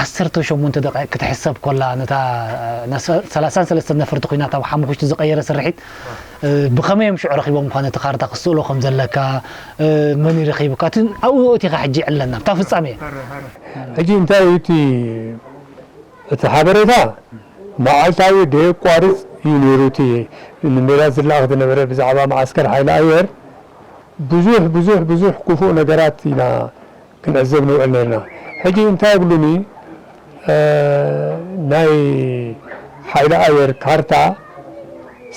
ዓሰርተ ሸሞንተ ደቂቕ ክትሕሰብ ኮላ፣ ነታ፣ እ፣ ሰላሳን ሰለስተን ነፈርቲ ኲናት ኣብ ሓሙኽሽቲ ዝቐየረ ስርሒት፣ እ፣ ብኸመይ እዮም ሽዑ ረኺቦምኳ ነቲ ካርታ ክስእሎ ከም ዘለካ፣ እ፣ መን እዩ ረኺቡካ? እቲ ኣብኡ ኣእቲኻ ሕጂ ዕለና፣ ኣብታ ፍጻሜ። ሕጂ እንታይ እዩ እቲ፣ እቲ ሓበሬታ መዓልታዊ ደየቋርጽ እዩ ነይሩ። እቲ ንሜዳ ዝለኣኽ ዝነበረ ብዛዕባ መዓስከር ሓይሊ ኣየር ብዙሕ፣ ብዙሕ፣ ብዙሕ ክፉእ ነገራት ኢና ክንዕዘብ ንውዕል ነርና። ሕጂ እንታይ ይብሉኒ፣ እ፣ ናይ ሓይሊ ኣየር ካርታ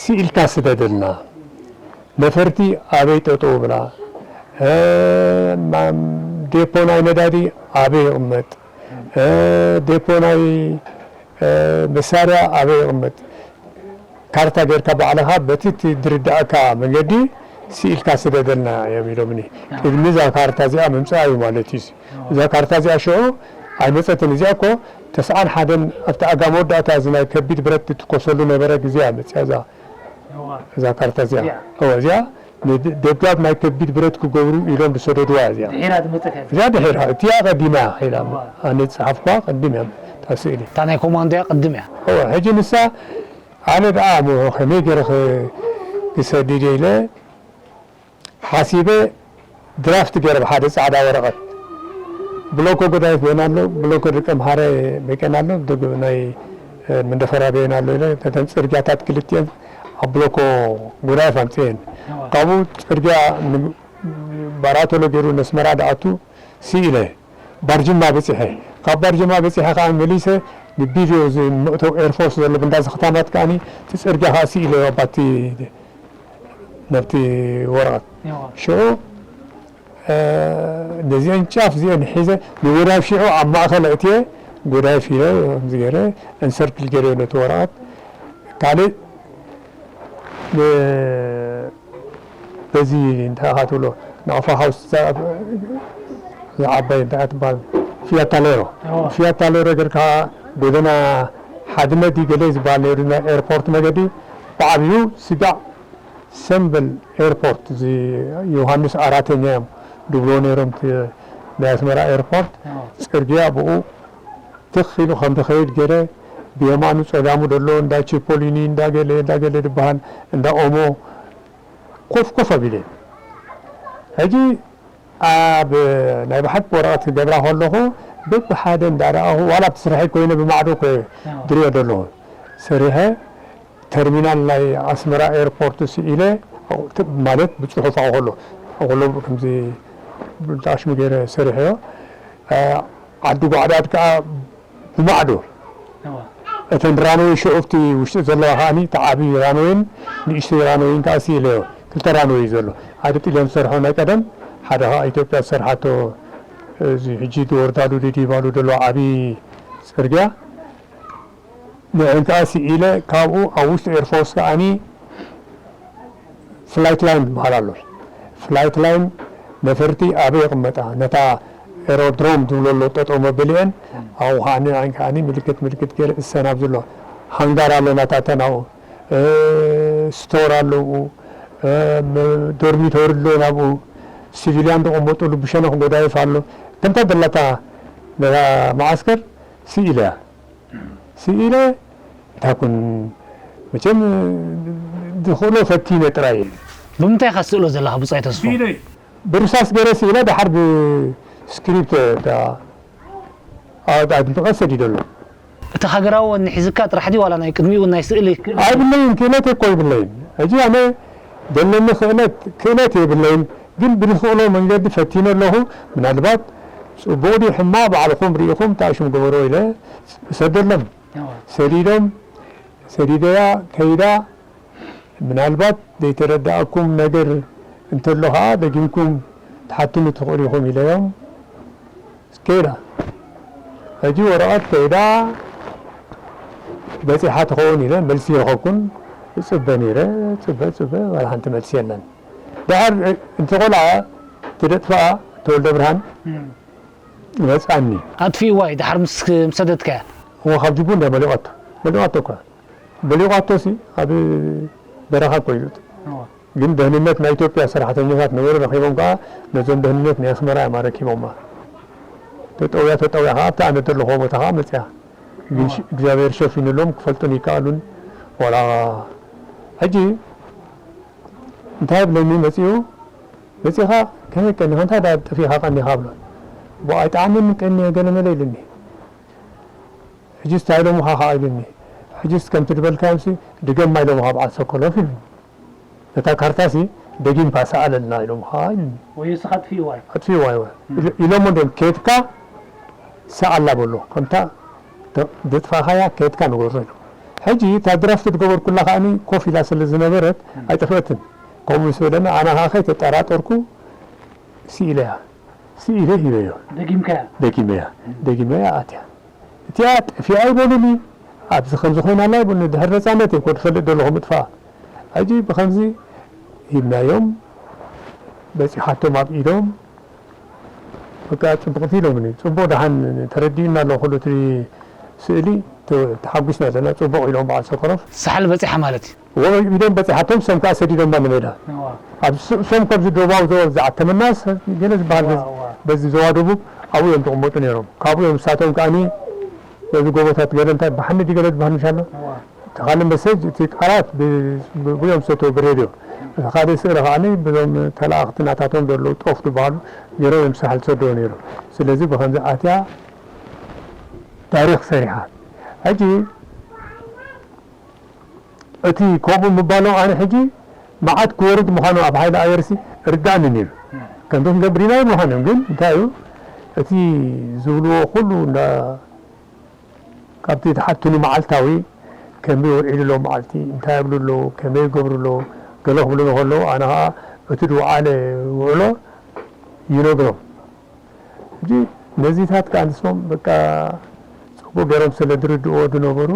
ስኢልካ ስደደልና፣ ነፈርቲ ኣበይ ጠጠው ብላ፣ እ፣ ማ-፣ ዴፖ ናይ ነዳዲ ኣበይ ይቕመጥ፣ እ፣ ዴፖ ናይ፣ እ፣ መሳርያ ኣበይ ይቕመጥ፣ ካርታ ጌርካ ባዕልኻ በቲ እቲ ዝርድኣካ መንገዲ ስኢልካ ስደደልና እዮም ኢሎምኒ። ቅድሚ እዛ ካርታ እዚኣ ምምፅኣ እዩ ማለት እዩ። እዛ ካርታ እዚኣ ሽዑ ኣይመፀትን። እዚኣ እኮ ተስዓን ሓደን ኣብቲ ኣጋ መወዳእታ እዚ ናይ ከቢድ ብረት ትትኮሰሉ ነበረ ግዜ እያ መፅያ እዛ፣ እዛ ካርታ እዚኣ። እዚኣ? እወ፣ እዚኣ ንደብዳብ ናይ ከቢድ ብረት ክገብሩ ኢሎም ዝሰደድዋ እያ እዚኣ። ድሒራ ትመፅእ እያ። እዚኣ ድሒራ፣ እቲኣ ቀዲማ እያ ኢላ። እዋ። ኣነ ዝፀሓፍኳ ቀዲም እያ እታ ስእሊ። እታ ናይ ኮማንዶ እያ ቅድም እያ። እወ፣ ሕጂ ንሳ ኣነ ደኣ እሞ ከመይ ገይረ ክ-፣ ክሰድድ እየ ኢለ ሓሲበ ድራፍት ገይረ ብሓደ ጻዕዳ ወረቐት። ብሎኮ ጎዳይፍ በየን ኣሎ፣ ብሎኮ ደቂ ኣምሓረ በየን ኣሎ፣ ደቂ ናይ፣ እ፣ መንደፈራ በየን ኣሎ ኢለ፣ እተን ጽርግያታት ክልቲኤን ኣብ ብሎኮ ጎዳይፍ ኣምጽኤን። እዋ። ካብኡ ጽርግያ ን-፣ ባራቶሎ ገይሩ ነስመራ ደኣቱ ስኢለ። ባርጅማ በጺሐ። ካብ ባርጅማ በጺሐ ከኣ መሊሰ ንቢድዮ እዚ መእተዊ ኤርፎርስ ዘሎ ብንዳ ዝኽታማት ከኣኒ እቲ ጽርግያ ከኣ ስኢለዮ ባቲ ናብቲ ወረቐት። እዋ። ሽዑ፣ እ፣ ነዚአን ጫፍ እዚአን ሒዘ ንጎዳይፍ ሽዑ ኣብ ማእከል ኣእትየ ጎዳይፍ ኢለ ከምዚ ገይረ እንሰርክል ገይረዮ ነቲ ወረቐት። ካልእ ን-፣ በዚ እንታይ ኢኻ ትብሎ፣ ናቕፋ ሃውስ እዛ፣ እዛ ዓባይ እንታይ እያ ትበሃል? ፊያት ታሌሮ። እዋ። ፊያት ታሌሮ ጌርካ ጎደና ሓድነት ድዩ ገለ ዝበሃል ነይሩ፣ ናይ ኤርፖርት መገዲ ብዓብዩ ስጋዕ ሰምበል ኤርፖርት፣ እዚ ዮሃንስ ኣራተኛ እዮም ድብልዎ ነይሮም፣ እቲ ናይ ኣስመራ ኤርፖርት። እዋ። ጽርግያ ብኡ ትኽ ኢሉ ከም ዝኸይድ ገይረ፣ ብየማኑ ጸጋሙ ዘሎ እንዳ ቺፖሊኒ፣ እንዳ ገለ፣ እንዳ ገለ ዝበሃል፣ እንዳ ኦሞ፣ ኮፍ ኮፍ ኣቢለ። ሕጂ ኣብ ናይ ብሓቂ ወረቐት ክገብራ ከለኹ፣ በብሓደ እንዳረኣኹ፣ ዋላ ኣብቲ ስርሐይ ኮይነ ብማዕዶ እኮ እየ ዝሪኦ ዘለኹ። ሰሪሐ፣ ተርሚናል ናይ ኣስመራ ኤርፖርት ስኢለ፣ ማለት ብጽሑፍ ኣብኡ ከሎ፣ ኣብኡ ከሎ ከምዚ ብልጣሽሚ ገይረ ሰሪሐዮ። እ፣ ዓዲ ጓዕዳድ ከኣ ብማዕዶ። እዋ። እተን ራንወይ ሽዑ ኣብቲ ውሽጢ ዘለዋ ከኣኒ፣ እቲ ዓቢ ራንወይን ንእሽተይ ራንወይን ከኣ ስኢለዮ። ክልተ ራንወይ እዩ ዘሎ። ሓደ ጥልያን ዝሰርሖ ናይ ቀደም፣ ሓደ ከኣ ኢትዮጵያ ዝሰርሓቶ፣ እዚ ሕጂ ዝወርዳሉ ድድይባሉ ዘሎ ዓቢ ጽርግያ። ንዕን ከኣ ስኢለ፣ ካብኡ ኣብ ውሽጢ ኤርፎርስ ከኣኒ ፍላይት ላይን ዝበሃል ኣሎ። ፍላይት ላይን ነፈርቲ ኣበይ ይቕመጣ? ነታ ኤሮድሮም ዝብሎ ኣሎ ጠጠው መበሊአን፣ ኣብኡ ከኣኒ ንዕን ከኣኒ ምልክት ምልክት ገይረ እሰን ኣብ ዘሎ ሃንጋር ኣሎ ናታተን ኣብኡ፣ እ፣ ስቶር ኣለዉ፣ እ፣ ም-፣ ዶርሚቶሪ ኣሎ ናብኡ፣ ሲቪልያን ዝቕመጡሉ ብሸነኽ ጎዳይፍ ኣሎ። ከምታ ዘለታ ነታ መዓስከር ስኢለ እያ። ስኢለ እንታይ ኩን መቸም ዝኽእሎ ፈቲነ ጥራይ እየ። ብምንታይ ኢኻ ትስእሎ ዘለኻ ብጻይ ተስፎም? ብኢደይ። ብርሳስ ገይረ ስኢለ፣ ደሓር ብስክሪፕት ዳ-፣ ኣ-፣ ኣድምቐ ሰዲደሉ። እቲ ሃገራዊ ወኒ ሒዝካ ጥራሕ ድዩ ዋላ ናይ ቅድሚኡ ናይ ስእሊ ክእለት? ኣይብለይን፣ ክእለት እኮ ይብለይን። ሕጂ ኣነ ዘለኒ ክእለት፣ ክእለት የብለይን። ግን ብዝኽእሎ መንገዲ ፈቲነ ኣለኹ። ምናልባት ጽቡቕ ድዩ ሕማቕ ባዕልኹም ርኢኹም እንታይ ሽም ግበሮ ኢለ እሰደሎም። እዋ። ሰዲዶም፣ ሰዲደያ ከይዳ። ምናልባት ዘይተረዳእኩም ነገር እንተሎ ኸዓ ደጊምኩም ትሓቱኒ ትኽእሉ ኢኹም ኢለዮም። ከይዳ። ሕጂ ወረቐት ከይዳ በጺሓ ትኸውን ኢለ መልሲ ይረኸብኩን እጽበ ነይረ። ጽበ፣ ጽበ፣ ዋላ ሓንቲ መልሲ የለን። ድሓር እቲ ቆልዓ፣ እቲ ደጥፍኣ፣ ተወልደ ብርሃን እም። መጻኒ። ኣጥፊእዋ እዩ ድሓር ምስ፣ ምስ ሰደድካያ? እወ፣ ካብ ጅቡ እንዳ መሊቋቶ። መሊቋቶ እኳ። መሊቋቶሲ ኣብ በረኻ እኮ እዩ። እወ። ግን ደህንነት ናይ ኢትዮጵያ ሰራሕተኛታት ነበሩ፣ ረኺቦም ከኣ ነዞም ደህንነት ናይ ኣስመራ እዮም ኣረኪቦማ። ተጠውያ፣ ተጠውያ ከኣ ኣብታ ኣነ ዘለኹዎ ቦታ ከኣ መጽያ። ግን እወ። ሽ-፣ እግዚኣብሔር ሸፊኑሎም ክፈልጡን ይከኣሉን። ዋላ ሕጂ እንታይ ይብለኒ መጺኡ፣ መጺኻ ከመይ ቀኒኻ፣ እንታይ ደኣ ጠፊእኻ ቀኒኻ ብሎ። እሞ ኣይጠዓመንን ቀንየ ገለ መለ ኢሉኒ። ሕጂስ እንታይ ኢሎምኻ ኸዓ ኢሉኒ። ሕጂስ ከምቲ ዝበልካዮምሲ ድገማ ኢሎምኻ በዓል ሰኮሎፍ ኢሉኒ። ነታ ካርታሲ ደጊምካ ሰኣለልና ኢሎምኻ ኢሉኒ። ወይ ንስኻ ኣጥፊእዋ እዩ። ኣጥፊእዋ እዩ። እም። ኢሎ-፣ ኢሎሞ እንድዮም ኬድካ ሰኣላ በሎ። ከምታ ተ-፣ ዘጥፋእኻያ ኬድካ ንገሮ ኢሎም። ሕጂ እታ ድራፍት ዝገበርኩላ ከኣኒ ኮፍ ኢላ ስለ ዝነበረት እም። ኣይጠፍአትን። ከምኡ ምስ በለኒ ኣነ ኸዓ ከይተጠራጠርኩ ስኢለያ። ስኢለ ሂበዮ። ደጊምካያ? ደጊመያ። ደጊመያ ኣትያ። እቲኣ ጠፊኣ ይበሉኒ። ኣብዚ ከምዚ ኮይና ኣላ ይበሉኒ። ድሕሪ ነጻነት እየ እኮ ዝፈልጥ ዘለኹ ምጥፋኣ። ሕጂ ብኸምዚ ሂብናዮም። በጺሓቶም ኣብ ኢዶም። በቃ ጽብቕቲ ኢሎምኒ። ጽቡቕ ደሓን ተረዲኡና ኣሎ ኩሉ እቲ ስእሊ ተ-፣ ተሓጒስና ኣለና። ጽቡቕ ኢሎም በዓል ሰኮሮፍ። ሳሕል በጺሓ ማለት እዩ። ወ-፣ ኢዶም በጺሓቶም፣ እሶም ከኣ ሰዲዶማ ንሜዳ። እዋ። ኣብ ስ-፣ እሶም ካብዚ ዶባዊ ዞባ ዝዓተመና ሰ-፣ ገለ ዝበሃል እዋ፣ በዚ፣ እዋ። በዚ ዞባ ደቡብ ኣብኡ እዮም ዝቕመጡ ነይሮም። ካብኡ እዮም ንሳቶም ከኣኒ በዚ ጎቦታት ገለ እንታይ ባሕኒ ድዩ ገለ ዝበሃል ምሻሎ? እዋ። እቲ ካልእ መሰጅ፣ እቲ ቃላት ብ-፣ ብ-፣ ብኡ እዮም ዝሰትዎ ብሬድዮ። እቲ ካልእ ስእሊ ከኣኒ ብዞም ተለኣኽቲ ናታቶም ዘለዉ ጦፍ ዝበሃሉ ገይሮም እዮም ሳሕል ዝሰድዎ ነይሮም። ስለዚ ብኸምዚ ኣትያ ታሪኽ ሰሪሓ። ሕጂ እቲ ከምኡ ምባሎም ኣነ ሕጂ መዓት ክወርድ ምዃኑ ኣብ ሓይሊ ኣየርሲ ርዳእኒ ነይሩ። ከምዚ ክንገብር ኢና ይብሉ ምዃኖም፣ ግን እንታይ እዩ እቲ ዝብልዎ ኩሉ እንዳ-፣ ካብቲ ዝሓቱኒ መዓልታዊ ከመይ ውዒሉ ኣሎ መዓልቲ፣ እንታይ ይብሉ ኣለዉ፣ ከመይ ይገብሩ ኣለዉ፣ ገለ ክብሉኒ ከለዉ ኣነ ኸዓ እቲ ዝወዓለ ውዕሎ ይነግሮም። ሕጂ ነዚታት ከኣ ንሶም በቃ ጽቡቕ ገይሮም ስለ ዝርድእዎ ዝነበሩ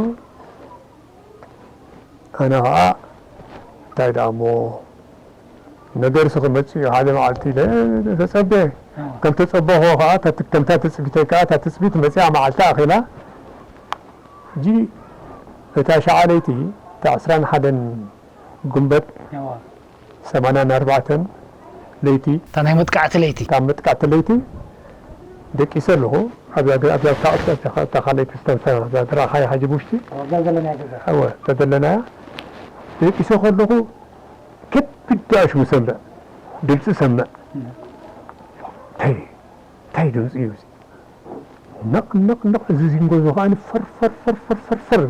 ኣነ ኸዓ እንታይ ደኣ እሞ ነገርሲ ክመጽእ እዩ ሓደ መዓልቲ ኢለ ተጸብየ። ከም ተጸበኹዎ ኸዓ እታ ት-፣ ከምታ ትጽቢተይ ከኣ እታ ትጽቢት መጺኣ መዓልታ ኣኺላ። ሕጂ እታ ሸዓ ለይቲ እታ ዕስራን ሓደን ግንቦት እዋ። ሰማንያን ኣርባዕተን ለይቲ እታ ናይ መጥቃዕቲ ለይቲ። እታ መጥቃዕቲ ለይቲ ደቂሰ ኣለኹ። ኣብያ ገ-፣ ኣብያ እታ፣ እታ፣ እታ፣ እታ ካልኣይቲ ዝተምሳ፣ ኣብያ ዝረኣኻያ ሕጂ ብውሽጢ? ኣብዛ ዘለናያ ገዛ። እወ፣ እታ ዘለናያ። ደቂሰ ከለኹ ከቢድ ዳሽ ምሰምዕ፣ ድምፂ ሰምዕ። እም። እንታይ፣ እንታይ ድምፂ እዩ እዚ? ነቕ፣ ነቕ፣ ነቕ፣ እዚ ዚንጎ እዚ ከኣ ፈር፣ ፈር፣ ፈር፣ ፈር፣ ፈር፣ ፈር።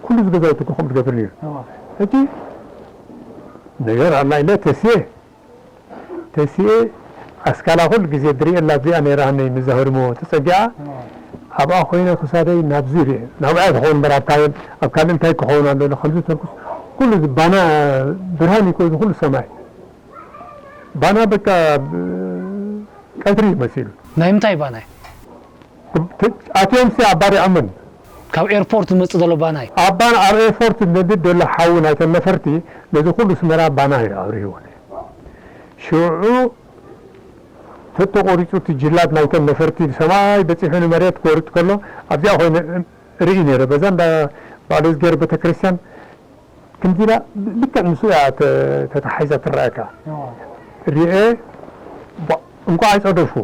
ኩሉ እዚ ገዛውቲ እኮ ከምኡ ዝገብር ነይሩ። እዋ። ሕጂ ነገር ኣላ ኢለ ተስየ፣ ተስየ ኣስካላ ኩሉ ግዜ ዝርእየላ እዚኣ ነይራ፣ ነይ መዛህርሞ ተጸጊዓ። እዋ። ኣብኣ ኮይነ ክሳደይ ናብዚ ርእየ። ናብኣ ትኸውን እምበር ኣብ ካየን፣ ኣብ ካልእ እንታይ ክኸውን ኣሎ ኢለ ከምዚ ተልኩስ፣ ኩሉ እዚ ባና ብርሃን እዩ እኮ እዚ ኩሉ ሰማይ። ባና በቃ ብ-፣ ቀትሪ እዩ መሲሉ። ናይ ምንታይ ባና እዩ? ት-፣ ኣትዮምሲ ኣባሪዖምን። ካብ ኤርፖርት ዝመጽእ ዘሎ ባና እዩ። ኣብ ባና፣ ኣብ ኤርፖርት ዝነድድ ዘሎ ሓዊ ናይተን ነፈርቲ ነዚ ኩሉ ኣስመራ ባና እዩ ኣብሪህዎ። ሽዑ ተተቖሪጹ እቲ ጅላብ ናይተን ነፈርቲ ብሰማይ በጺሑ ንመሬት ክወርድ ከሎ ኣብዚኣ ኮይነ ርኢ ነይረ። በዛ እንዳ ባዕሉ ዝገር ቤተክርስትያን ክንዲ ኢላ ልክዕ ምስኡ እያ ተ-፣ ተታሒዛ ትረኣየካ። እዋ። ሪኤ፣ ቧ-፣ እንቋዕ ኣይጸደፍኩ።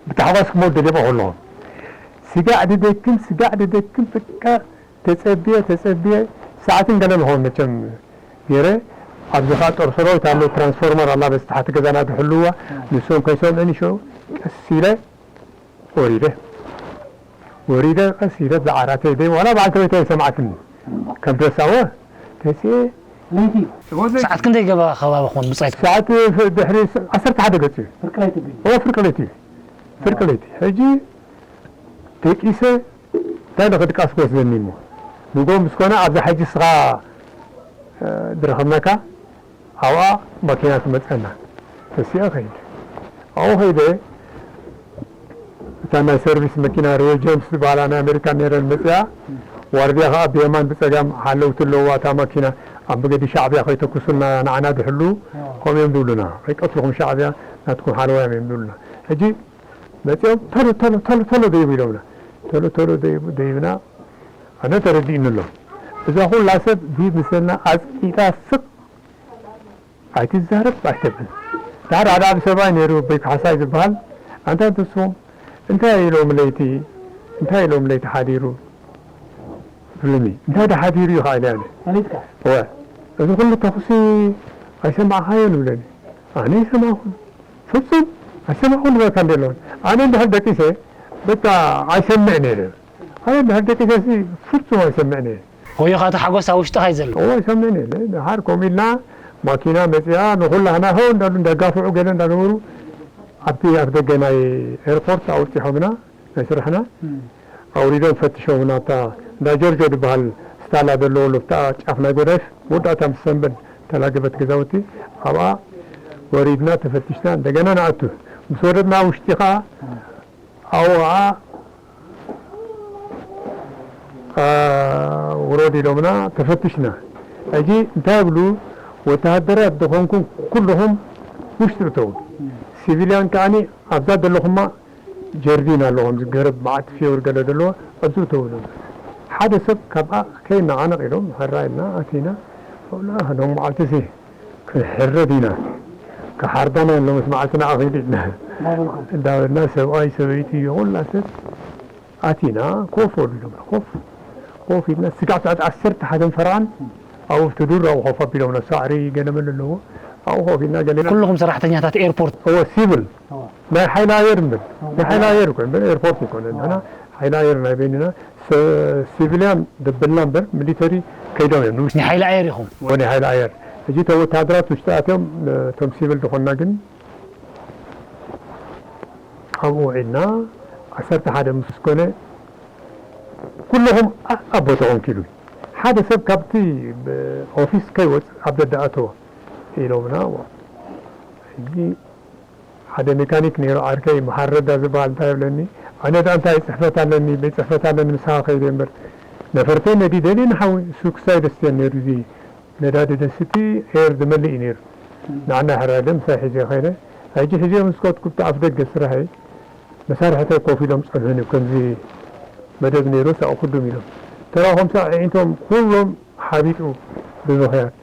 ብታሕጓስ ክመውት ደሊቐ ከለኹ። ስጋዕ ድደክም፣ ስጋዕ ድደክም፣ በቃ ተጸብየ፣ ተጸብየ፣ ሰዓትን ገለን ኸውን መቸም ገይረ። ኣብዚ ኸኣ ጦር ሰራዊት ኣሎ፣ ትራንስፎርመር ኣላ፣ በዚ ታሕቲ ገዛና ዝሕልውዋ። እዋ። ንሶም ከይሰምዑኒ ሽዑ ቀስ ኢለ ወሪደ። ወሪደ ቀስ ኢለ ብዓራተይ ደይ ዋላ በዓልቲ ቤተይ ኣይሰምዓትኒ። ከም ረሳወ ተስኤ ለይቲ ሰዓት ክንደይ ገባ ከባቢ ክኾን ብጻይ? ሰዓት ድሕሪ ዓሰርተ ሓደ ገጽ እዩ። ፍርቂ ለይቲ ግን ኦ ፍርቂ ለይቲ እዩ። ፍርቂ ለይቲ ሕጂ ደቂሰ እንታይ ንኽድቃስ ክወስደኒ እሞ ንጎ ምስ ኮነ ኣብዛ ሕጂ ስኻ ዝረኸብናካ ኣብኣ ማኪና ትመፀና ተሲኣ ከይድ ኣብኡ ከይደ እታ ናይ ሰርቪስ መኪና ሪዮ ጀምስ ዝበሃላ ናይ ኣሜሪካ ነረን መፅኣ ዋርድያ ከዓ ብየማን ብፀጋም ሓለውቲ ኣለዋ እታ ማኪና ኣብ መገዲ ሻዕብያ ከይተኩሱልና ንዓና ድሕሉ ከምኡ እዮም ዝብሉና ከይቀትልኩም ሻዕብያ ናትኩም ሓለዋ እዮም ዝብሉና ሕጂ መፂኦም ተሎ ተሎ ተሎ ተሎ ደይቡ ኢሎምና ተሎ ተሎ ደይቡ ደይብና ኣነ ተረዲእኒ ኣሎ እዛ ኩላ ሰብ ቢብ ምስልና ኣፅቂጣ ስቕ ኣይትዛረብ ኣይተብል ዳር ሓደ ዓቢ ሰብኣይ ነይሩ በይ ካሕሳይ ዝበሃል ኣንታ ንስኹም እንታይ ኢሎም ለይቲ እንታይ ኢሎም ለይቲ ሓዲሩ ብልኒ እንታይ ዳ ሓዲሩ እዩ ከዓ ኢለ ኣነ ፈሊጥካ እወ እዚ ኩሉ ተኹሲ ኣይሰማዕኻዮን ይብለኒ ኣነ ይሰማዕኹን ፍጹም ኣይሰማዕኹን ዝበልካ እንደ ኣለውን ኣነ እንድሕር ደቂሰ በቃ ኣይሰምዕ ነይረ ኣነ እንድሕር ደቂሰ ሲ ፍጹም ኣይሰምዕ ነይረ ወዮኻ እቲ ሓጎስ ኣብ ውሽጥኻ እዩ ዘሎ። እወ ኣይሰምዕ ነይረ ድሓር ከምኡ ኢልና ማኪና መፂኣ ንኹላህና ሆ እንዳሉ እንዳጋፍዑ ገለ እንዳገበሩ ኣብቲ ኣፍ ደገ ናይ ኤርፖርት ኣውፂሖምና ናይ ስራሕና ኣውሪዶም ፈትሾም ናብታ እንዳ ጆርጆ ዝበሃል ስታላ ዘለዎ ሎፍታ ጫፍ ናይ ጎዳይፍ መወዳእታ ምስ ሰንበድ ተላገበት ገዛውቲ ኣብኣ ወሪድና ተፈቲሽና እንደገና ንኣቱ ምስ ወረድና ውሽጢ ከዓ ኣብኡ ከዓ ውረድ ኢሎምና ተፈቲሽና ሕጂ እንታይ ይብሉ ወተሃደራት ዝኾንኩም ኩልኹም ውሽጢ እተው ሲቪልያን ከዓኒ ኣብዛ ዘለኹማ ጀርዲን ኣሎ ከምዚ ገረብ መዓት ፍዮር ገለ ዘለዎ ኣብዚ እተው ኢሎም ሓደ ሰብ ካብኣ ከይነዓነቕ ኢሎም ሕራ ኢልና ኣቲና ኣብላ ሎም መዓልቲ ሲ ክንሕረድ ኢና ክሓርዳና ሎምስ መዓልትና ኣኺሉ ኢልና እንዳበልና ሰብኣይ ሰበይቲ ይኹላ ሰብ ኣቲና ኮፍ በሉ ኢሎምና ኮፍ ኮፍ ኢልና ስጋዕ ሰዓት ዓሰርተ ሓደን ፈርዓን ኣብኡ ኣብቲ ዱር ኣብኡ ኮፍ ኣቢሎምና ሳዕሪ ገለመለ ኣለዎ ኣብኡ ኮፍ ኢልና ገለ ኩልኹም ሰራሕተኛታት ኤርፖርት እወ ሲቪል ናይ ሓይሊ ኣየር እምበር ናይ ሓይሊ ኣየር እኮ እምበር ኤርፖርት ይኮነ ንሕና ሓይሊ ኣየር ናይ በይንና ሲቪልያን ደበልና እምበር ሚሊተሪ ከይዶም እዮም ንውሽጢ ናይ ሓይሊ ኣየር ኢኹም ወደ ሓይሊ ኣየር ሕጂ እቶም ወታደራት ውሽጢ ኣትዮም እቶም ሲቪል ዝኾንና ግን ኣብኡ ውዒልና ዓሰርተ ሓደ ምስ ኮነ ኩልኹም ኣብ ቦታኹም ኪዱ ሓደ ሰብ ካብቲ ኦፊስ ከይወፅእ ኣብ ደደ ኣተወ ኢሎምና ሕጂ ሓደ ሜካኒክ ነይሩ ዓርከይ መሓር ረዳ ዝበሃል እንታይ ይብለኒ ኣነ ደኣ እንታይ ፅሕፈት ኣለኒ ቤት ፅሕፈት ኣለኒ ምሳኻ ከይደ እምበር ነፈርተይ ነዲደ ድየ ንሓዊ እሱ ክሳይ ደስትየን ነይሩ እዚ ነዳዲ ደስቲ ኤር ዝመልእ እዩ ነይሩ ንዓና ሕራደ ምሳይ ሒዘ ከይደ ሕጂ ሕዚኦም ስኮት ኩብቲ ኣፍ ደገ ስራሐይ መሳርሕተይ ኮፍ ኢሎም ፀንሑኒ ከምዚ መደብ ነይሩ ሳቕ ኩዱም ኢሎም ተራኹም ሳዕ ኣዒንቶም ኩሎም ሓቢጡ ብምኽያት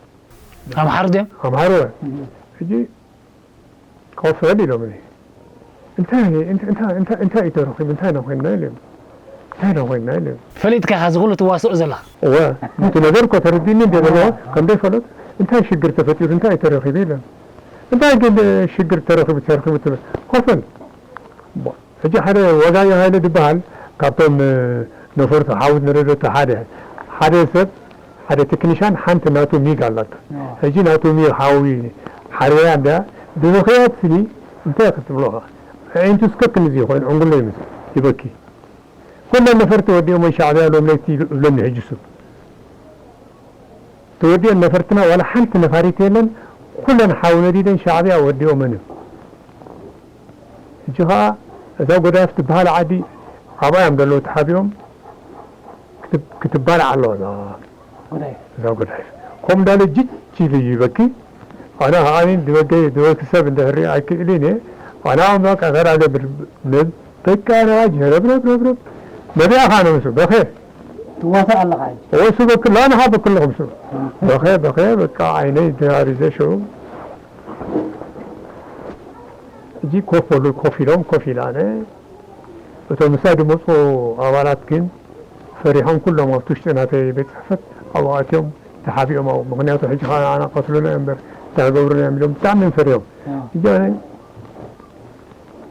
ኣምሓሩ ድዮም ኣምሓሩ ሕጂ ኮፍ በል ኢሎምኒ። እንታይ እንታይ እንታይ እንታይ እንታይ እዩ ተረኺቡ እንታይ ኢና ኮይንና ኢለ እንታይ ኢና ኮይንና ኢለ ፈሊጥካ ኢኻ እዚ ኩሉ ትዋስኦ ዘላ እወ እቲ ነገር እኮ ተረዲእኒ እንደ ዘለዋ ከም ዘይፈለጥ እንታይ ሽግር ተፈጢሩ እንታይ እዩ ተረኺቡ ኢለ እንታይ ግን ሽግር ተረኺቡ ተረኺቡ ትብል ኮፍ በል ሕጂ ሓደ ወጋዮ ሃይለ ዝበሃል ካብቶም ነፈርቲ ሓዊ ንረደቱ ሓደ ሓደ ሰብ ሓደ ቴክኒሻን ሓንቲ ናቱ ሚግ ኣላቶ ሕጂ ናቱ ሚግ ሓዊ ሓርበያ እንዳ ብምኽያት ስኒ እንታይ ክትብሎኻ ኣዒንቱ እስከ ክንዚ ይኾይን ዕንጉሎ ይመስል ይበኪ ኩለን ነፈርቲ ወዲኦሞ ሻዕብያ ሎም ለይቲ እብለኒ ሕጂ ሱ ተወዲኦን ነፈርትና ዋላ ሓንቲ ነፋሪት የለን ኩለን ሓዊ ነዲደን ሻዕብያ ወዲኦመን እዮም ሕጂ ኸዓ እዛ ጎዳይፍ ትበሃል ዓዲ ኣብኣ እዮም ዘለዉ ተሓቢኦም ክትባላዕ ኣለዋ እዛ ጎዳይፍ ከምኡ እንዳለ ጅጅ ኢሉ ይበኪ ኣነ ኸዓ ድበገይ ድበኪ ሰብ እንድሕር ኣይክእልን እየ ኣነ ኣምላክ ኣኸራለ በቃ ነዋ ጀረብረብረብረብ ነቢያ ኸዓ ነምሱ በኸ ትዋሳእ ኣለኻ ሕጂ እወ እሱ በክላ ንኻ በክልኹም እሱ በኸ በኸ በቃ ዓይነይ ተያሪዘ ሽዑ ሕጂ ኮፍ በሉ ኮፍ ኢሎም ኮፍ ኢለ ኣነ እቶም ምሳይ ዝመፁ ኣባላት ግን ፈሪሖም ኩሎም ኣብቲ ውሽጢ ናተይ ቤት ፅሕፈት ኣብኡ ኣትዮም ተሓቢኦም ኣብኡ ምክንያቱ ሕጂ ከዓ ንዓና ቀትሉና እዮም እምበር እንታይ ክገብሩና እዮም ኢሎም ብጣዕሚ እዮም ፈሪሆም ሕጂ ኣነ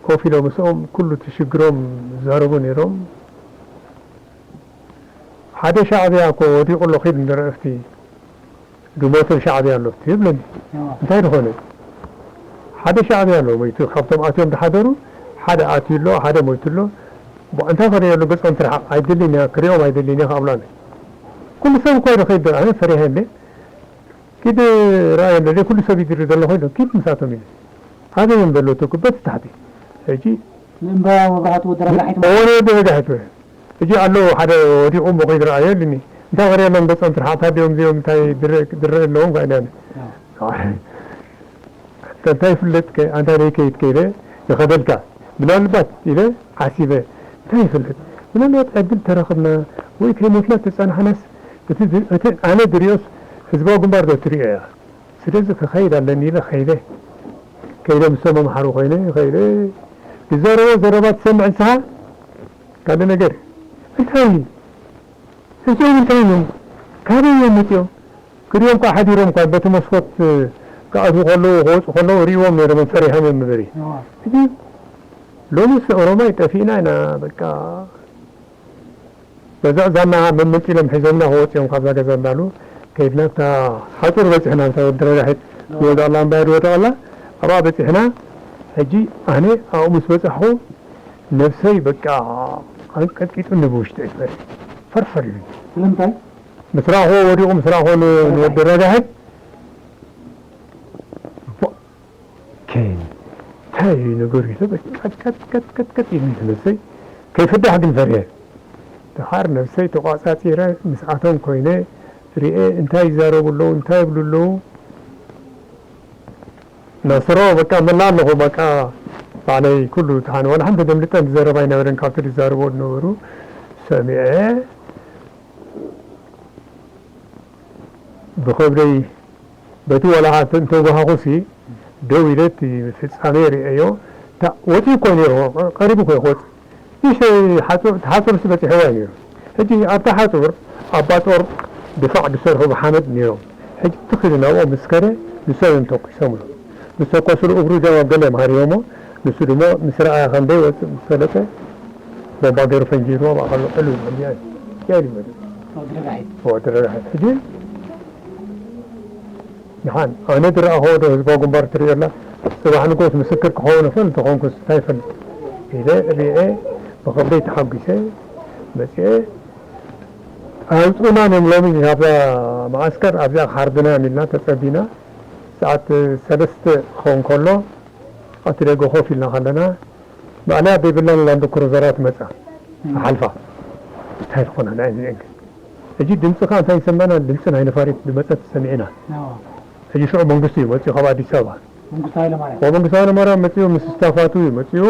ኮፍ ኢሎም ምስኦም ኩሉ እቲ ሽግሮም ዝዛረቡ ነይሮም ሓደ ሻዕብያ እኮ ወዲቑ ኣሎ ኺድ ንረአ እስቲ ድሞትን ሻዕብያ ኣሎ ትብለኒ። እንታይ ዝኾነ? ሓደ ሻዕብያ ኣሎ ሞይቱ፣ ካብቶም ኣትዮም ዝሓደሩ ሓደ ኣትዩ ኣሎ፣ ሓደ ሞይቱ ኣሎ። ብ-፣ እንታይ ኮነ ኣሎ፣ ገጾም ትርሓቕ፣ ኣይደልን እያ፣ ክሪኦም ኣይደልን እያ፣ ክኣብሉ ኣነ። ኩሉ ሰብ እኮ ይኸይድ፣ ኣነ ፈሪሐ እንደ። ኪድ ርኣዮ እንደ፣ ኩሉ ሰብ ይድሪ ዘሎ ኮይኑ፣ ኪድ ምሳቶም ኢለ። ኣበይ እዮም ዘለዉ? ተኩ በቲ ታሕቲ። ሕጂ ንእምባ መብራህቱ ወዲ ረጋሒት ማለት ወዲ ረጋሒት። ሕጂ ኣሎ ሓደ ወዲቑ እሞ ከይዱ ረኣዮ ኢሉኒ። እንታይ ወረ የለን ገጾም ትርሓቕ፣ እንታይ ድዮም እዚኦም፣ እንታይ ድረ-፣ ድረ ኣለዎም ከ ኢለ። ኣዎ። እንታይ ይፍለጥ ከ፣ ኣንታ ደይ ከይድ ከይደ ይኸደልካ። ምናልባት ኢለ ሓሲበ፣ እንታይ ይፍለጥ? ምናልባት ዕድል ተረኽብና ወይ ከይሞትና ተጸናሕናስ፣ እቲ ዝ-፣ እቲ ኣነ ዝሪኦስ ህዝባዊ ግንባር ዶ ትሪኦ እያ? ስለዚ ክኸይድ ኣለኒ ኢለ ከይደ። ከይደ ምስቶም ኣምሓሩ ኮይነ ከይደ። ዝዛረቦ ዘረባ ትሰምዕ ንስኻ? ካልእ ነገር። እንታይ እዩ? እዚኦም እንታይ እዮም? ካበይ እዮም መጺኦም? ክሪኦም ከኣ ሓዲሮም እኳ በቲ መስኮት ክኣትዉ ከለዉ፣ ክወጹ ከለዉ ሪእዎም ነይሮም፣ ፈሪሖም እዮም እምበሪ። እዋ። ሕጂ ሎምስ ኦሮማይ ጠፊእና ኢና፣ በቃ ገዛእ ዛና መመንጢሎም ሒዞምና ክወጽኡ እዮም ካብዛ ገዛ እንዳሉ፣ ከይድና እታ ሓጹር በጺሕና፣ እታ ወዲ ረዳሒት ዝወድቐላ እምባ ድወደቐላ፣ ኣብኣ በጺሕና። ሕጂ ኣነ ኣብኡ ምስ በጻሕኹ፣ ነብሰይ በቃ ኣንቀጥቂጡኒ ብውሽጠይ፣ ፈርፈር ኢሉኒ። ስለምንታይ? ምስ ረኣኽዎ፣ ወዲቑ ምስ ረኣኽዎ ን-፣ ንወዲ ረዳሒት፣ ኬን፣ እንታይ እዩ ነገሩ ኢለ፣ በቃ ቀጥቀጥ፣ ቀጥቀጥ፣ ቀጥቀጥ ኢሉኒ እቲ ነብሰይ። ከይፍዳሕ ግን ፈርየ። ደሓር ነብሰይ ተቋጻጺረ፣ ምስኣቶም ኮይነ፣ ሪኤ፣ እንታይ ይዛረቡ ኣለዉ፣ እንታይ ይብሉ ኣለዉ። ናስሮ፣ በቃ፣ መላ ኣለኹ፣ በቃ፣ ባዕለይ ኩሉ ተሓን-፣ ዋላ ሓንቲ ደምልጠን ዘረባ ኣይነበረን፣ ካብቲ ዝዛረብዎ ዝነበሩ ሰሚዐ፣ ብኸብደይ በቲ ዋላ እንተ-፣ እንተጓሃኹሲ፣ ደው ኢለ እቲ ፍጻሜ ርእየዮ። እታ ወጺኡ እኮ ነይሩ፣ ቀ-፣ ቀሪቡ እኮ እዩ ክወጽእ። ንእሽተይ ሓጹር፣ እቲ ሓጹርሲ በጺሕዋ እዩ ነይሩ። ሕጂ ኣብታ ሓጹር ኣባ ጦር ድፋዕ ዝሰርሑ ብሓመድ ነይሮም። ሕጂ ትኽ ኢሉ ናብኦም ምስ ከደ፣ ንሶም እዮም ተኲሶምሉ። ምስ ተኮሱሉ እግሩ ደው ገለ ማሪዮሞ፣ ንሱ ድማ ምስ ረኣያ ከም ዘይወጽእ ምስ ፈለጠ፣ ቦምባ ገይሩ ፈንጂርዎ፣ ማእከሉ ዕልው ኢሉ፣ እዚኣ እዩ፣ እዚኣ እዩ መሊሱ። ወዲ ረጋሒት። ወዲ ረጋሒት። ሕጂ ደሓን፣ ኣነ ዝረኣኽዎ ዶ ህዝባዊ ግንባር ትርእዮ ኣላ? ጽባሕ ንግሆስ ምስክር ክኸውን እኽእል እንተኾንኩስ እንታይ ይፈልጥ? ኢለ ርእየ፣ ብኽብረይ ተሓጒሰ መጺኤ። ኣውጽኡና እዮም ሎሚ ካብዛ መዓስከር፣ ኣብዚኣ ክሓርዱና እዮም ኢልና ተጸቢና። ሰዓት ሰለስተ ክኸውን ከሎ፣ ኣብቲ ደገ ኮፍ ኢልና ከለና፣ ማእለያ ዘይብለን ላንድ ክሩዘራት መጻ። እም። ክሓልፋ። እንታይ ዝኾና ናይ እዚአን ግን? ሕጂ ድምጺ ከኣ እንታይ ይሰማና? ድምጺ ናይ ነፋሪት ዝመጸት ሰሚዕና። ኣዎ። ሕጂ ሽዑ መንግስቲ እዩ መጺኡ ካብ ኣዲስ ኣበባ። መንግስቱ ሃይለማርያም። ወመንግስቱ ሃይለማርያም መጺኡ ምስ ስታፋቱ እዩ መጺኡ።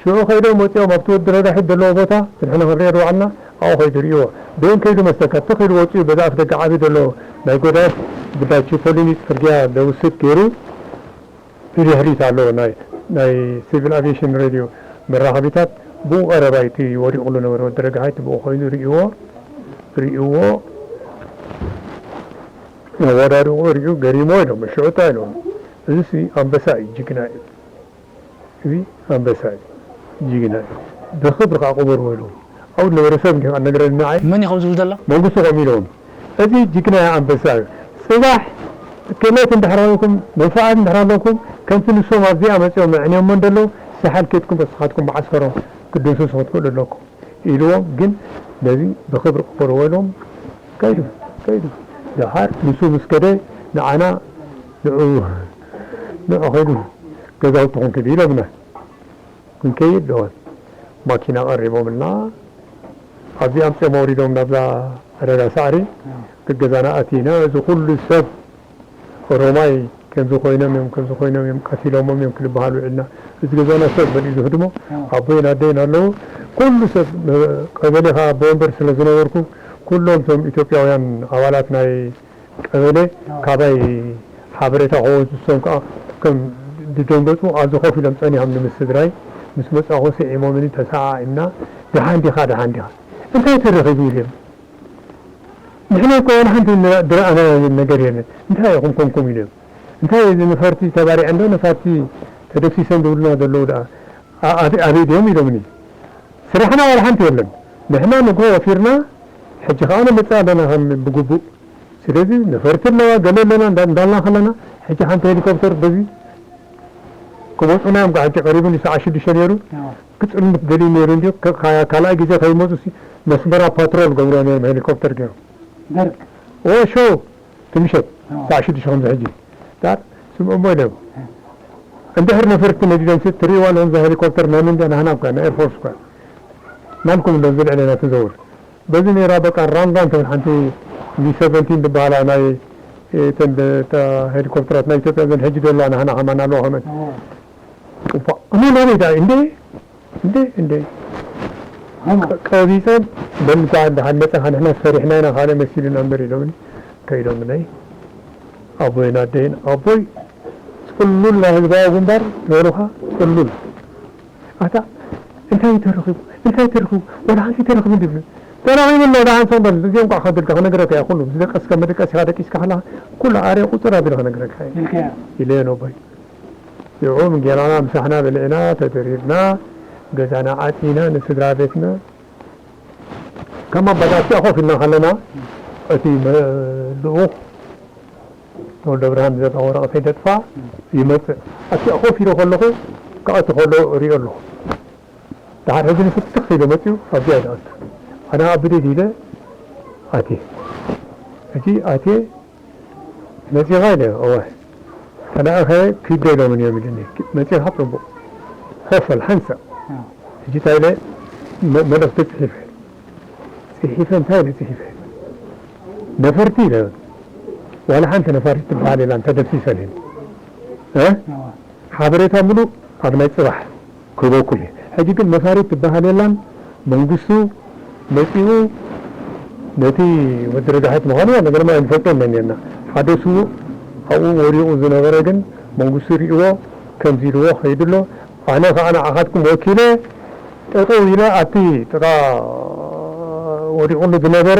ሽዑ ከይዶም ወጺኦም ኣብቲ ወዲ ረዳሒት ዘለዎ ቦታ፣ ንሕና ክንሪኦ ዝወዓልና፣ ኣብኡ ከይዱ ርእይዎ። በየን ከይዱ መስለካ? ትኽ ኢሉ ወጺኡ በዛ ኣፍ ደገ ዓቢ ዘሎ ናይ ጎዳይፍ ብዳይ ቺፖሊኒ ጽርግያ ደውስት ገይሩ፣ ብድሕሪት ኣሎ ናይ፣ ናይ ሲቪል ኣቪዬሽን ሬድዮ መራኸቢታት፣ ብኡ ቀረባ እዩ እቲ ወዲቑሉ ነበረ ወዲ ረጋሓይ፣ ብኡ ኮይኑ ርእይዎ፣ ርእይዎ፣ ኣወዳድቑ ርእዩ ገሪሞ ኢሎም፣ ሽዑ እንታይ ኢሎም፣ "እዚሲ ኣንበሳ እዩ፣ ጅግና እዩ፣ እዚ ኣንበሳ እዩ፣ ጅግና እዩ፣ ብኽብሪ ከዓ ቅበርዎ" ኢሎም። ኣብኡ ዝነበረ ሰብ እንዲኻ እነግረኒ ንዓይ። መን እዩ ከምኡ ዝብል ዘሎ? መንግስቱ ከምኡ ኢሎም። እዚ ጅግና ኣንበሳ እዩ። ጽባሕ ክእለት እንድሕር ኣለኩም፣ መንፈዓት እንድሕር ኣለኩም፣ ከምቲ ንሶም ኣብዚኣ መጺኦም ኣዕንዮሞ እንደለዉ፣ ሳሕል ኬድኩም ንስኻትኩም ብዓስከሮም ክትድምስሱ ክትክእሉ ኣለኩም ኢልዎም። ግን ነዚ ብኽብሪ ቅበርዎ ኢሎም ከይዱ፣ ከይዱ። ደሓር ንሱ ምስ ከደ ንዓና ንዑ፣ ንዑ ከይዱ ገዛውትኹም ኪዱ ኢሎምና። ክንከይድ ደወል ማኪና ቀሪቦምልና፣ ኣብዚ ኣምጺኦም ኣውሪዶም ናብዛ ዕዳጋ ሳዕሪ። ኣዎ። ገገዛና ኣቲና፣ እዚ ኩሉ ሰብ ኦሮማይ ከምዚ ኮይኖም እዮም፣ ከምዚ ኮይኖም እዮም፣ ቀቲሎሞም እዮም ክንበሃል ውዒልና። እዚ ገዛና ሰብ መሊኡ ዝህድሞ፣ ኣዎ። ኣቦይን ኣደይን ኣለዉ። ኩሉ ሰብ፣ ቀበሌ ከኣ ኣቦ ወንበር ስለ ዝነበርኩ፣ ኩሎም እቶም ኢትዮጵያውያን ኣባላት ናይ ቀበሌ ኣዎ። ካባይ ሓበሬታ ክወስዱ፣ ንሶም ከኣ ከም ዝደንገጹ ኣብዚ ኮፍ ኢሎም ጸኒሖም። ንምስ ስድራይ ምስ መጻኹ ስዒሞምኒ፣ ተሰዓዒምና፣ "ደሓን ዲኻ? ደሓን ዲኻ? እንታይ ተረኺቡ?" ኢሎም። "ንሕና እኮ ዋላ ሓንቲ ዝረኣናዮ ነገር የለን። እንታይ ኢኹም ኮንኩም?" ኢሎም። "እንታይ እዚ ነፈርቲ ተባሪዐን ዶ ነፋርቲ ተደምሲሰን ዝብሉና ዘለዉ ደኣ? ኣ-፣ ኣበይ፣ ኣበይ ድዮም?" ኢሎምኒ። "ስራሕና ዋላ ሓንቲ የለን። ንሕና ንግሆ ወፊርና፣ ሕጂ ከኣ ንመጽእ ኣለና ከም ብግቡእ" ስለዚ ነፈርቲ ኣለዋ፣ ገለ ኣለና እንዳ-፣ እንዳልና ከለና፣ ሕጂ ሓንቲ ሄሊኮፕተር በዚ ክመጹና እዮም። ካብ ሕጂ ቀሪቡ ንሰዓት ሽዱሽተ ነይሩ። ኣዎ። ክጽልምት ደልዩ ነይሩ እንድዩ። ከ-፣ ከ-፣ ካልኣይ ግዜ ከይመጹ ሲ መስመራ ፓትሮል ገብርዎ ነይሮም ሄሊኮፕተር ገይሮም። ደርግ። ኦ፣ ሾው፣ እቲ ምሸት፣ ኣዎ። ሰዓት ሽዱሽተ ከምዚ ሕጂ። ዳር ስምዑ እሞ ኢሎም። እንድሕር ነፈርቲ ነዲዶም ሲ ትርእይዋ ኣለኹም፣ እዛ ሄሊኮፕተር ናይ መን ድያ? ናህና እኳ፣ ናይ ኤርፎርስ እኳ። ናልኩም እንዶ ዝልዕለና ትዘውር። በዚ ነይራ በቃ ራንጋን ትብል ሓንቲ ቢ ሰቨንቲን ዝበሃላ ናይ፣ እተን ደ-፣ እታ ሄሊኮፕተራት ናይ ኢትዮጵያ ዘን ሕጂ ዘለዋ ናህና ከማን ኣለዋ ከመን። ኣዎ። እባ፣ እሞ ናበይ ደኣ? እንዴ፣ እንዴ፣ እንዴ። ሃማ። ቀ-፣ ቀቢጸን፣ በል እንኳ ደሓን መጻኻ፣ ንሕና ፈሪሕና ኢና፣ ካልእ መሲሉና እምበር ኢሎምኒ። ከይዶምለይ። ኣቦይን ኣደይን፣ ኣቦይ ጽሉል ናይ ህዝባዊ ግንባር ዝበሉኻ፣ ጽሉል። ኣታ፣ እንታይ ተረኺቡ? እንታይ ተረኺቡ? ወላ ሓንቲ ተረኺቡ እንድብል። ተረኺቡ ኣሎ፣ ደሓን ሰንበል። እዚኦም ቋዕ ከድልካ ክነግረካ እየ፣ ኩሉ። ዝደቀስካ መደቀሲኻ ደቂስካ ከለኻ፣ ኩሉ ኣርየ ቁጽር ኣቢሉ ክነግረካ እየ። ኢልካዮ? ኢለዮ ነቦይ። ይኹን ጌራና ምሳሕና በሊዕና፣ ተደሪርና፣ ገዛና ዓጺና፣ ንስድራ ቤትና፣ ከም ኣባታትና ኮፍ ኢልና ከለና፣ እቲ መ-፣ ልኡኽ ተወልደ ብርሃን ዘጣ ወረቐተይ ደጥፋ ይመጽእ። ኣብቲ ኮፍ ኢለ ከለኹ፣ ክኣቱ ከሎ እሪኦ ኣለኹ። ደሓር ሕጂ ንፍትኽ ኢለ መጺኡ፣ ኣብዚኣ ይደኣቱ። ኣነ ኣብ ብድድ ኢለ ኣትየ። ሕጂ ኣትየ፣ መጺኻ ኢለ፣ እወ። ተለኣኸ ኪድ ዶ ኢሎምኒ እዮም ኢሉኒ። መጺኻ ጽቡቕ። ኮፈል ሓንሳእ። ኣዎ። ሕጂ እንታይ ኢለ መ-፣ መልእኽቲ ጽሒፈ። ጽሒፈ እንታይ ኢለ ጽሒፈ? ነፈርቲ ኢለ። ዋላ ሓንቲ ነፋሪት ትበሃል የላን፣ ተደምሲሰን እየን። እ? ኣዎ። ሓበሬታ ምሉእ ኣብ ናይ ጽባሕ ክህበኩም እየ። ሕጂ ግን ነፋሪት ትበሃል የላን። መንግስቱ መጺኡ ነቲ ወዲ ረዳሒት ምዃኑ ነገርማ ኣይንፈልጦን ነኒርና። ሓደ ስዉእ ኣብኡ ወዲቑ ዝነበረ ግን መንግስቱ ሪእዎ ከምዚ ኢልዎ ከይዱ ኣሎ። ኣነ ኸዓ ንዓኻትኩም ወኪለ ጠጠው ኢለ ኣብቲ ጥቓ ወዲቑሉ ዝነበረ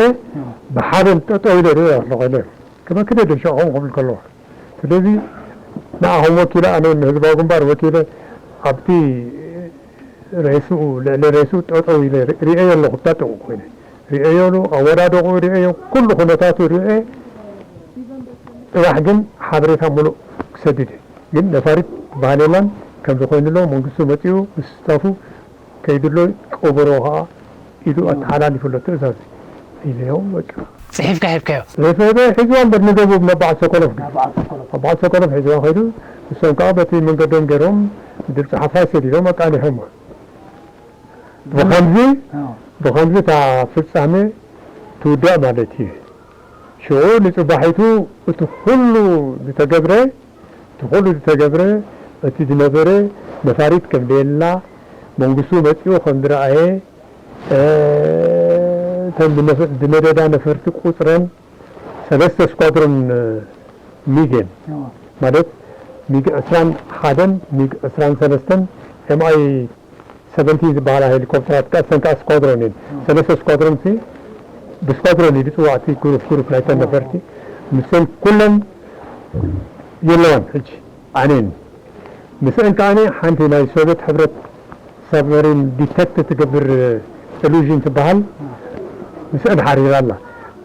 ብሓበን ጠጠው ኢለ ሪኦ ኣለኹ ኢለ። ከመ ክደ ደሻኹም ክብል ከለኹ። ስለዚ ንዓኹም ወኪለ ኣነ ንህዝባዊ ግንባር ወኪለ ኣብቲ ሬስኡ፣ ልዕሊ ሬስኡ ጠጠው ኢለ ሪ-፣ ሪኤዮ ኣለኹ፣ ብታ ጥቕኡ ኮይነ። ሪኤዮ፣ ኣወዳድቕኡ ሪኤዮ፣ ኩሉ ኩነታቱ ሪኤ። ጽባሕ ግን ሓበሬታ ሙሉእ ክሰድድ እየ። ግን ነፋሪት ትበሃል የላን፣ ከምዚ ኮይኑ ኣሎ፣ መንግስቱ መጺኡ ምስ ስታፉ ከይዱ ኣሎ፣ ቀበሮ ኸኣ ኢዱ ኣተሓላሊፉ ኣሎ ትእዛዝ ኢለዮም፣ በቃ። ጽሒፍካ ሂብካዮ? ጽሒፈ ሒዝዋ እምበር ንደቡብ ናብ በዓል ሰኮሎፍ ግን። ናብ በዓል ሰኮሎፍ። ናብ በዓል ሰኮሎፍ ሒዝዋ ከይዱ፣ ንሶም ከኣ በቲ መንገዶም ገይሮም ድምጺ ሓፋሽ ሰዲዶም ኣቃሊሖምዋ። ብኸምዚ፣ ኣዎ። ብኸምዚ እታ ፍጻሜ ትውዳእ ማለት እዩ። ሽዑ ንጽባሒቱ እቲ ኩሉ ዝተገብረ፣ እቲ ኩሉ ዝተገብረ፣ እቲ ዝነበረ ነፋሪት ከም ደየላ፣ መንግስቱ መጺኡ ከም ዝረኣየ፣ እ፣ እተን ዝነፈ-፣ ዝነደዳ ነፈርቲ ቁጽረን ሰለስተ ስኳድሮን፣ እ፣ ሚግ እየን። ኣዎ። ማለት ሚግ ዕስራን ሓደን፣ ሚግ ዕስራን ሰለስተን፣ ኤም ኣይ ሰቨንቲን ዝበሃላ ሄሊኮፕተራት፣ ከኣ እተን ከኣ ስኳድሮን እየን። ኣዎ። ሰለስተ ስኳድሮን ሲ፣ ብስኳድሮን እዩ ዝጽዋዕ እቲ ግሩፕ፣ ግሩፕ ናይተን ኣዎ። ነፈርቲ። ንሰን ኩለን የለዋን ሕጂ፣ ዓንየን። ምስአን ከኣ ሓንቲ ናይ ሶቪየት ሕብረት ሳብመሪን ዲቴክት ትገብር ኢሉዥን ትበሃል፣ ምስአን ሓሪራ ኣላ።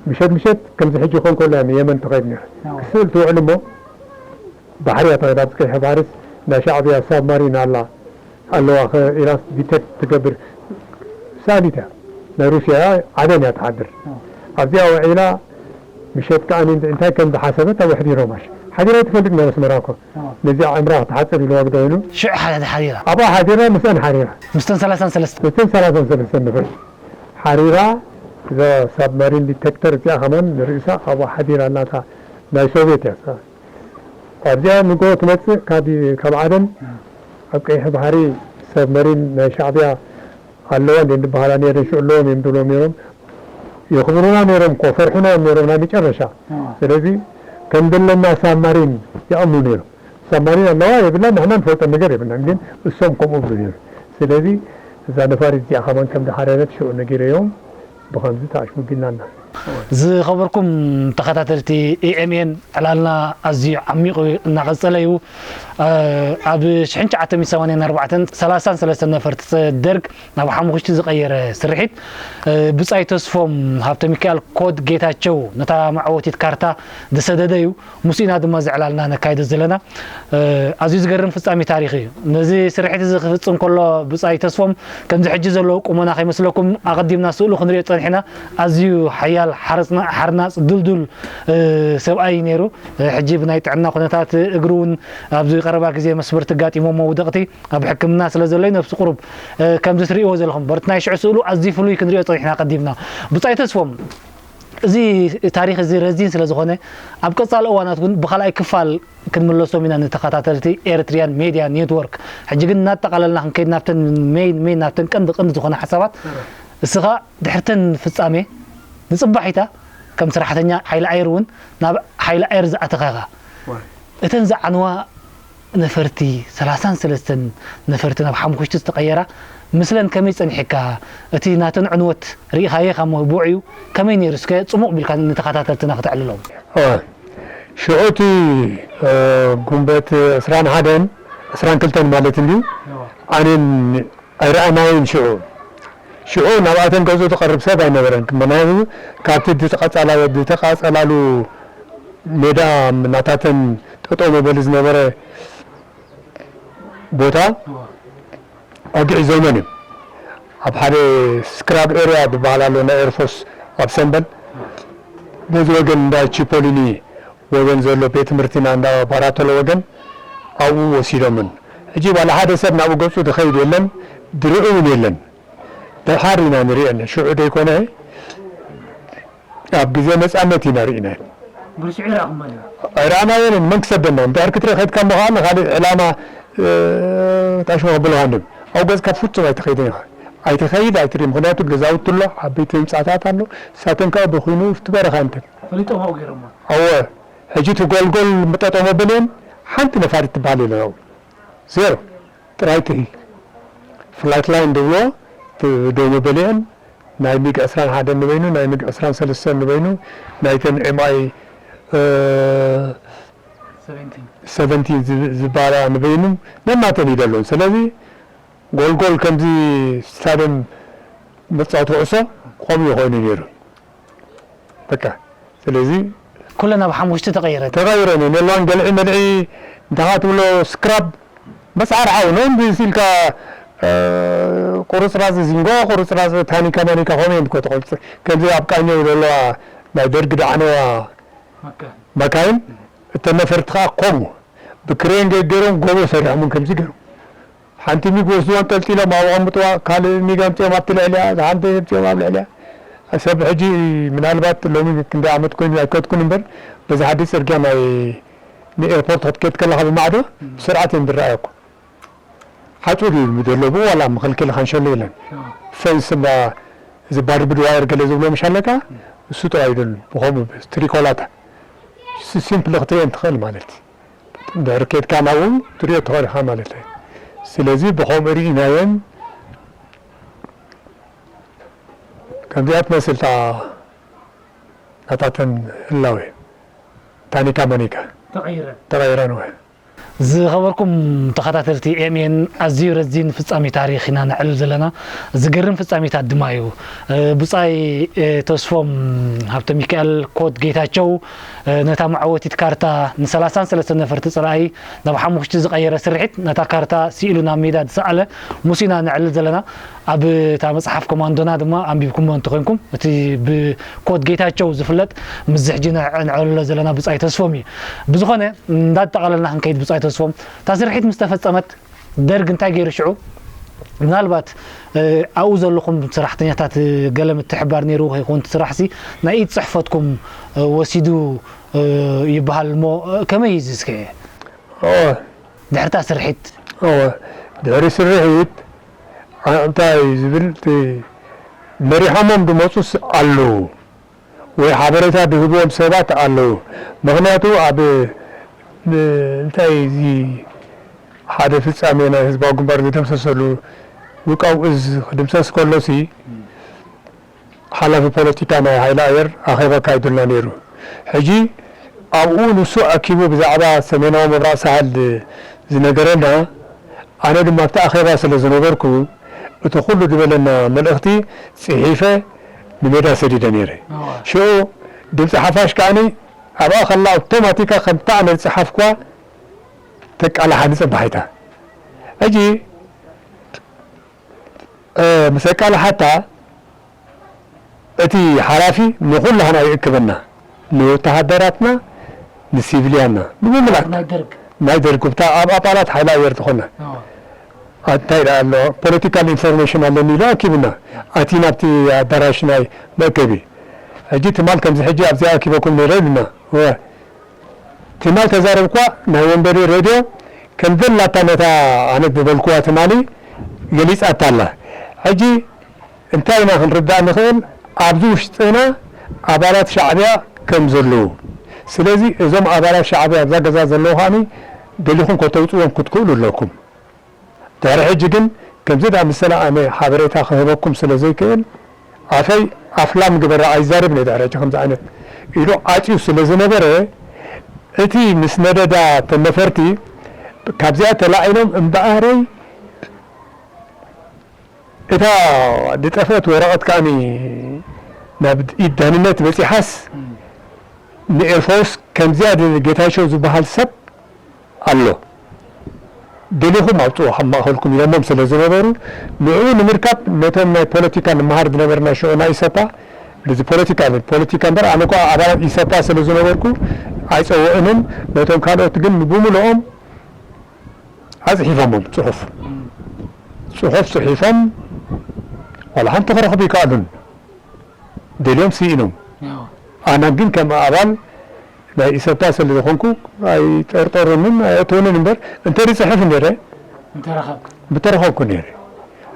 ምሸት ምሸት ከምዚ ሕጂ ክኾን ከሎ እያ ንየመን ትኸይድ ነይራ። ኣዎ። ክስእል ትውዕል እሞ፣ ባሕሪ እያ ትኸይድ። ኣብዚ ቀይሕ ባሕርስ ናይ ሻዕብያ ሳብማሪን ኣላ፣ ኣለዋ፣ ከ-፣ ኢላስ ዲቴክት ትገብር። ሳሊት እያ። ናይ ሩስያ እያ፣ ዓደን እያ ትሓድር። ኣዎ። ኣብዚኣ ውዒላ፣ ምሸት ከኣ እንት-፣ እንታይ ከም ዝሓሰበት ኣብ ውሕዲ ሮማሽ ሓዲራ ትፈልጥ ነይራ ኣስመራ እኮ። ኣዎ። ነዚኣ ዕምራ ክትሓጽብ ኢልዋ ግዳ ኢሉ። ሽዑ ሓ-፣ ሓዲራ። ኣብኣ ሓዲራ፣ ምስአን ሓዲራ። ምስተን ሰላሳን ሰለስተን። ምስተን ሰላሳን ሰለስተን ነፈርቲ ሓዲራ፣ እዛ ሳብማሪን ዲቴክተር እዚኣ ከማን ንርእሳ ኣብኣ ሓዲራ ኣላ፣ እታ ናይ ሶቪየት እያ እሳ። ኣብዚኣ ንግሆ ትመጽእ ካብ፣ ካብ ዓደን ኣብ ቀይሕ ባሕሪ ሳብመሪን ናይ ሻዕብያ ኣለዋ እንዴ ዝበሃላ ነይረን፣ ሽዑ ኣለዎም እዮም ዝብሎም ነይሮም። የኽብሩና ነይሮም እኮ፣ ፈርሑና እዮም ነይሮም ናይ መጨረሻ። ኣዎ። ስለዚ ከም ዘለና ሳብማሪን ይኣምኑ ነይሮም። ሳብማሪን ኣለዋ የብላን ንሕና ንፈልጦ ነገር የብልናን፣ ግን እሶም ከምኡ ይብሉ ነይሮም። ስለዚ እዛ ነፋሪት እዚኣ ከማን ከም ዝሓረረት ሽዑ ነጊረዮም፣ ብኸምዚ ተኣሽሙጊናና። ዝኸበርኩም ተኸታተልቲ ኤ ኤም ኤን፣ ዕላልና ኣዝዩ ዓሚቑ እናቐጸለ እዩ። ኣብ ሽሕን ትሽዓተ ሚእትን ሰማንያን ኣርባዕተን ሰላሳን ሰለስተን ነፈርቲ ደርግ ናብ ሓሙኽሽቲ ዝቐየረ ስርሒት፣ ብጻይ ተስፎም ሃብተ ሚካኤል ኮድ ጌታቸው ነታ መዕወቲት ካርታ ዝሰደደ እዩ። ምስኡ ኢና ድማ እዚ ዕላልና ነካይዶ ዘለና። ኣዝዩ ዝገርም ፍጻሜ ታሪኽ እዩ። ነዚ ስርሒት እዚ ክፍጽም ከሎ ብጻይ ተስፎም ከምዚ ሕጂ ዘለዎ ቁመና ከይመስለኩም፣ ኣቐዲምና ስእሉ ክንሪኦ ጸኒሕና። ኣዝዩ ሓያል ሓረጽና-፣ ሓርናጽ ድልዱል ሰብኣይ እዩ ነይሩ። ሕጂ ብናይ ጥዕና ኩነታት እግሩ እውን ኣብዚ ቀረባ ግዜ መስበርቲ ኣጋጢሞሞ ውደቕቲ ኣብ ሕክምና ስለ ዘሎ እዩ፣ ነብሱ ቁሩብ ከምዚ ትርእይዎ ዘለኹም። በርቲ ናይ ሽዑ ስእሉ ኣዝዩ ፍሉይ ክንሪኦ ጸኒሕና ኣቐዲምና። ብጻይ ተስፎም፣ እዚ ታሪኽ እዚ ረዚን ስለ ዝኾነ፣ ኣብ ቀጻሊ እዋናት እውን ብኻልኣይ ክፋል ክንምለሶም ኢና ንተኸታተልቲ ኤርትሪያን ሜድያ ኔትወርክ። ሕጂ ግን እናጠቓለልና ክንከይድ ናብተን ሜይን ሜይን ናብተን ቀንዲ ቀንዲ ዝኾነ ሓሳባት፣ እስኻ ድሕርተን ፍጻሜ ንጽባሒታ ከም ሰራሕተኛ ሓይሊ ኣየር እውን ናብ ሓይሊ ኣየር ዝኣተኻ ኢኻ። እተን ዝዓንዋ ነፈርቲ፣ ሰላሳን ሰለስተን ነፈርቲ ናብ ሓሙኽሽቲ ዝተቐየራ፣ ምስለን ከመይ ጸኒሕካ? እቲ ናተን ዕንወት ርኢኻዮ ኢኻ እሞ ብውዕዩ ከመይ ነይሩ? እስከ ጽሙቕ ቢልካ ንተኸታተልትና ክተዕልሎም። እወ፣ ሽዑ እቲ፣ እ፣ ጉንበት ዕስራን ሓደን፣ ዕስራን ክልተን ማለት እንድዩ። ኣነን ኣይረኣናዮን ሽዑ። ሽዑ ናብኣተን ገጹ ዝቐርብ ሰብ ኣይነበረን። ምኽንያቱ ካብቲ ዝተቐጻላ-፣ ዝተቓጸላሉ ሜዳ ናታተን ጠጠው መበሊ ዝነበረ ቦታ ኣግዒዞመን እዮም። ኣብ ሓደ ስክራብ ኤርያ ዝበሃል ኣሎ፣ ናይ ኤርፎርስ ኣብ ሰምበል፣ በዚ ወገን እንዳ ቺፖሊኒ ወገን ዘሎ ቤት ትምህርቲና እንዳ ባራቶሎ ወገን ኣብኡ ወሲዶምን። ሕጂ ዋላ ሓደ ሰብ ናብኡ ገጹ ዝኸይድ የለን፣ ዝርኢ እውን የለን። ደሓር ኢና ንሪኤን። ሽዑ ደይኮነ፣ ኣብ ግዜ ነጻነት ኢና ርኢናየን። ብርሽዑ ይረኣኹም ማለት እዩ። ኣይረኣናየንን። መን ክሰደና? እንድሕር ክትርኢ ከድካ እሞ ከኣ ንኻልእ ዕላማ፣ እ፣ ታሽሞ ከብልኻ እንድም። ኣብ ገጽካ ፍጹም ኣይትኸይድን ኢኻ። ኣይትኸይድ ኣይትርኢ። ምኽንያቱ ገዛውቲ ኣሎ፣ ዓበይቲ ህንጻታት ኣሎ። ንሳተን ከኣ በኺኑ እቲ በረኻ እንትን። ፈሊጦም ኣብኡ ገይሮሞ። እወ። ሕጂ እቲ ጎልጎል ምጠጠሞ በልየን፣ ሓንቲ ነፋሪት ትበሃል የለን ኣብኡ። ዜሮ። ጥራይ እቲ ፍላይት ላይን ዝብሎ ት-፣ ደው መበሊአን ናይ ሚግ ዕስራን ሓደን ንበይኑ፣ ናይ ሚግ ዕስራን ሰለስተን ንበይኑ፣ ናይተን ኤም ኣይ፣ እ፣ ሰቨንቲን። ሰቨንቲን ዝብ-፣ ዝበሃላ ንበይኑ ነናተን እዩ ዘለውን። ስለዚ ጎልጎል ከምዚ ስታድየም መጻወቲ ኩዕሶ ከምኡ ኮይኑ ነይሩ። በቃ፣ ስለዚ ኩለን ኣብ ሓሙሽተ ተቐይረን። ተቐይረን እየን። የለዋን ገልዒ መልዒ፣ እንታይ ትብሎ፣ ስክራብ፣ መስዓር ዓው፣ ኖን ብስ ኢልካ፣ እ፣ ቁርጽራጽ ዚንጎ፣ ቁርጽራጽ ታኒካ ማኒካ፣ ከምኡ እየን እኮ ተቐርጽ-፣ ከምዚ ኣብ ቃኘው ዘለዋ ናይ ደርጊ ደዓነዋ መካይን። መካይን፣ እተን ነፈርቲ ከኣ ከምኡ። ብክሬን ገ-፣ ገይሮም ጎቦ ሰሪሖምን ከምዚ ገይሮም። ሓንቲ ሚግ ወስድዋ ኣንጠልጢሎም ኣብኡ ኣቐምጥዋ፣ ካልእ ሚግ ኣምጺኦም ኣብቲ ልዕሊኣ፣ ሓንቲ ኣምጺኦም ኣብ ልዕሊኣ። ሰብ ሕጂ ምናልባት ሎሚ ክንደይ ዓመት ኮይኑ ኣይከድኩን እምበር፣ በዚ ሓደ ጽርግያ ናይ ንኤርፖርት ክትከድ ከለኻ ብማዕዶ ብስርዓት እዮም ዝረኣየኩ። ሓጹር እዩ ዘሎ፣ ብኡ ዋላ መኸልከሊ ካንሸሎ የለን። ኣዎ። ፈንስ እምባ፣ እዚ ባርብድ ዋየር ገለ ዝብሎ ምሽ ኣለካ፣ እሱ ጥራይ እዩ ዘሎ። ብኸምኡ ትሪኮላታ ሲ-፣ ሲምፕሊ ክትርእየን ትኽእል ማለት እዩ። እንድሕር ኬድካ ናብኡ ትሪኦ ትኽእል ኢኻ ማለት እዩ። ስለዚ ብኸምኡ ርኢናየን። ከምዚኣ ትመስል እታ ናታተን ህላዌ። ታኒካ ማኒካ ተቐይረን። ተቐይረን፣ እወ። ዝኸበርኩም ተኸታተልቲ ኤም ኤን፣ ኣዝዩ ረዚን ፍጻሜ ታሪኽ ኢና ነዕልል ዘለና። ዝገርም ፍጻሜታት ድማ እዩ። እ፣ ብጻይ፣ እ፣ ተስፎም ሃብተ ሚካኤል ኮት ጌታቸው፣ እ፣ ነታ መዕወቲት ካርታ ንሰላሳን ሰለስተን ነፈርቲ ጸላኢ ናብ ሓሙሽቲ ዝቐየረ ስርሒት፣ ነታ ካርታ ስኢሉ ናብ ሜዳ ዝሰኣለ ሙሲና ነዕልል ዘለና። ኣብ እታ መጽሓፍ ኮማንዶና ድማ ኣንቢብኩሞ እንተኾይንኩም፣ እቲ ብኮት ጌታቸው ዝፍለጥ፣ ምስዚ ሕጂ ንዕ-፣ ንዕልሎ ዘለና ብጻይ ተስፎም እዩ። ብዝኾነ፣ እንዳጠቓለልና ክንከይድ ብጻይ ተስፎም፣ እታ ስርሒት ምስ ተፈጸመት፣ ደርግ እንታይ ገይሩ ሽዑ? ምናልባት፣ እ፣ ኣብኡ ዘለኹም ሰራሕተኛታት፣ እ፣ ገለ ምትሕብባር ነይርዎ ከይኮን፣ እቲ ስራሕሲ ናይ ኢድ ጽሕፈትኩም፣ እ፣ ወሲዱ፣ እ፣ ይበሃል እሞ፣ እ፣ ከመይ እዩ እዚ እስከ? እወ። ድሕርታ ስርሒት? እወ። ድሕሪ ስርሒት፣ ኣ-፣ እንታይ ዝብል፣ እቲ መሪሖሞም ዝመጹስ ኣለዉ። ወይ ሓበሬታ ዝህብዎም ሰባት ኣለዉ። ምኽንያቱ ኣብ፣ እ፣ እንታይ እዚ ሓደ ፍጻሜ ናይ ህዝባዊ ግንባር ዝደምሰሰሉ ውቃው እዝ ክድምሰስ ከሎሲ፣ ሓላፊ ፖለቲካ ናይ ሓይሊ ኣየር ኣኼባ ኣካይዱልና ነይሩ። ሕጂ ኣብኡ ንሱ ኣኪቡ ብዛዕባ ሰሜናዊ ምብራቕ ሳሕል ዝነገረና፣ ኣነ ድማ ኣብቲ ኣኼባ ስለ ዝነበርኩ እቲ ኩሉ ዝበለና መልእኽቲ ጽሒፈ ንሜዳ ሰዲደ ነይረ። ሽዑ ድምፂ ሓፋሽ ከዓኒ ኣብኣ ከላ ኣውቶማቲካ ከምታ ኣነ ዝጸሓፍኳ ተቃላሓኒ ጽባሒታ። ሕጂ ምስ ኣቃላሓታ እቲ ሓላፊ ንኹላህና ይእክበና፣ ንወተሃደራትና፣ ንሲቪልያንና፣ ንምምላክ ናይ ደርግ። ናይ ደርግ፣ እታ ኣብ ኣባላት ሓይሊ ኣየር ዝኾነ። እንታይ ደኣ ኣሎ፣ ፖለቲካል ኢንፎርሜሽን ኣለኒ ኢሉ ኣኪቡና። ኣቲ ናብቲ ኣዳራሽ ናይ መእከቢ። ሕጂ ትማል ከምዚ ሕጂ ኣብዚኣ ኣኪበኩም ነይረ ኢሉና። ወ-፣ ትማል ተዛረብኳ፣ ናይ ወንበዴ ሬድዮ ከም ዘላታ ነታ ኣነ ዝበልኩዋ ትማሊ ገሊጻታ ኣላ። ሕጂ እንታይ ኢና ክንርዳእ ንኽእል? ኣብዚ ውሽጥና ኣባላት ሻዕብያ ከም ዘለዉ። ስለዚ እዞም ኣባላት ሻዕብያ ኣብዛ ገዛ ዘለዉ ከኣኒ ደሊኹም ከተውጽዎም ክትክእሉ ኣለኩም። ድሕሪ ሕጂ ግን ከምዚ ደኣ ምሰለ ኣነ ሓበሬታ ክህበኩም ስለ ዘይክእል ኣፈይ ኣፍላም ግበራ ኣይዛረብን እየ ድሕሪ ሕጂ ከምዚ ዓይነት ኢሉ ዓጽዩ ስለ ዝነበረ እቲ ምስ ነደዳ ተነፈርቲ ካብዚኣ ተላዒሎም እምበኣረይ እታ ዝጠፍአት ወረቐት ከኣኒ ናብ ኢድ ደህንነት በጺሓስ ንኤርፎርስ ከምዚኣ ጌታቸው ዝበሃል ሰብ ኣሎ። ደሊኹም ኣውፅኡ ካብ ማእኸልኩም ኢሎሞም ስለ ዝነበሩ ንዕኡ ንምርካብ ነቶም ናይ ፖለቲካ ንመሃር ዝነበርና ሽዑ ናይ ኢሰፓ እዚ ፖለቲካ ፖለቲካ እምበር ኣነ እኳ ኣባላት ኢሰፓ ስለ ዝነበርኩ ኣይፀውዕንን ነቶም ካልኦት ግን ብምልኦም ኣፅሒፎሞም ፅሑፍ ፅሑፍ ፅሒፎም ዋላ ሓንቲ ክረኽቡ ይከኣሉን ደልዮም ስኢኖም ኣነ ግን ከም ኣባል ናይ ኢሰፓ ስለ ዝኾንኩ ኣይጠርጠሩንን ኣየእተውንን እምበር እንተ ዝፅሕፍ ነይረ ምተረኸብኩ ምተረኸብኩ ነይረ።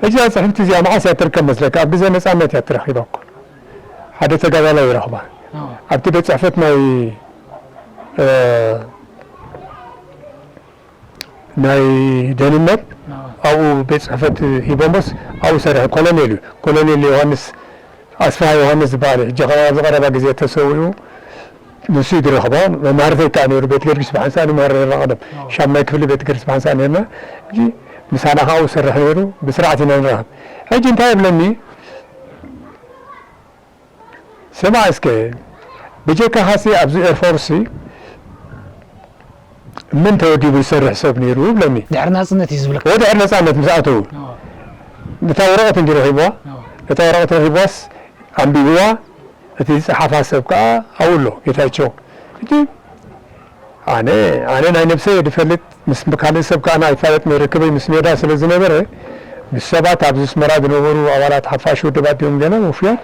እዛ ፅሕፍቲ እዚኣ መዓስ እያ ትርከብ መስለካ? ኣብ ግዜ ነፃነት እያ ትረኺባ እኮ ሓደ ተጋዳላይ ይረኽባ ኣብቲ ቤት ፅሕፈት ናይ ናይ ደህንነት ኣብኡ ቤት ፅሕፈት ሂቦሞስ ኣብኡ ሰርሐ ኮሎኔል እዩ ኮሎኔል ዮሃንስ ኣስፍሃ ዮሃንስ ዝበሃል እዩ ሕጂ ከ ኣብዚ ቀረባ ግዜ ተሰዊኡ ንሱ እዩ ዝረኽቦ መማህርተይ ከዓ ነይሩ ቤት ገርጊስ ብሓንሳእ ንመሃር ነርና ቀደም ሻማይ ክፍሊ ቤት ገርጊስ ብሓንሳእ ነርና ሕጂ ምሳና ከዓ ኣብኡ ሰርሕ ነይሩ ብስርዓት ኢና ንራኸብ ሕጂ እንታይ የብለኒ ስማዕ እስከ ብጀካኻሲ ኣብዚ ኤርፎርሲ ምን ተወዲቡ ዝሰርሕ ሰብ ነይሩ ይብለኒ ድሕሪ ናፅነት እዩ ዝብለካ ወድሕሪ ነፃነት ምስ ኣተዉ ነታ ወረቐት እንዲ ረኺብዋ ነታ ወረቐት ረኺብዋስ ኣንቢብዋ እቲ ዝፀሓፋ ሰብ ከዓ ኣብኡ ኣሎ ጌታቸው ሕጂ ኣነ ኣነ ናይ ነብሰይ እየ ዝፈልጥ ምስ ካልእ ሰብ ከዓ ኣይፋለጥን እየ ርክበይ ምስ ሜዳ ስለ ዝነበረ ምስ ሰባት ኣብዚ ኣስመራ ዝነበሩ ኣባላት ሓፋሽ ውድባት ድዮም ገለ ውፉያት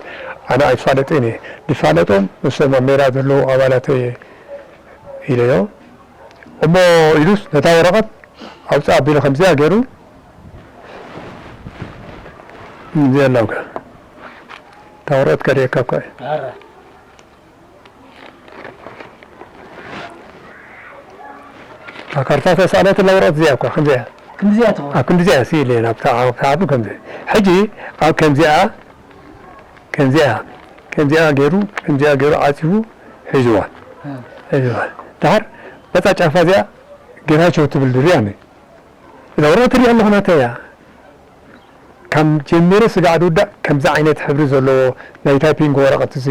ኣነ ኣይፋለጥን እየ ዝፋለጦም እሶም ኣብ ሜዳ ዘለዉ ኣባላተይ እየ ኢለዮ እሞ ኢሉስ ነታ ወረቐት ኣውፅእ ኣቢሉ ከምዚኣ ገይሩ ከምዚኣ ኣለውካ እታ ወረቐት ከርእየካ እኳ እየ ካርታ ተሳእለት ለውረጥ እዚኣ እኳ ከምዚኣ ክንዲዚኣ ትኸውን ኣብ ክንዲዚኣ ስኢለ ናብ ተዓቢ ከምዚ ሕጂ ኣብ ከምዚኣ ከምዚኣ ከምዚኣ ገይሩ ከምዚኣ ገይሩ ዓፂቡ ሒዝዋ እ፣ ሒዝዋ ድሓር ነፃ ጫፋ እዚኣ ጌታቸው ትብል ድርያ ነ እዛ ወረቐት ትሪኣ ኣለኹ ናተይ እያ ካብ ጀሚረ ስጋዕ ዝውዳእ ከምዚ ዓይነት ሕብሪ ዘለዎ ናይ ታይፒንግ ወረቐት እዚ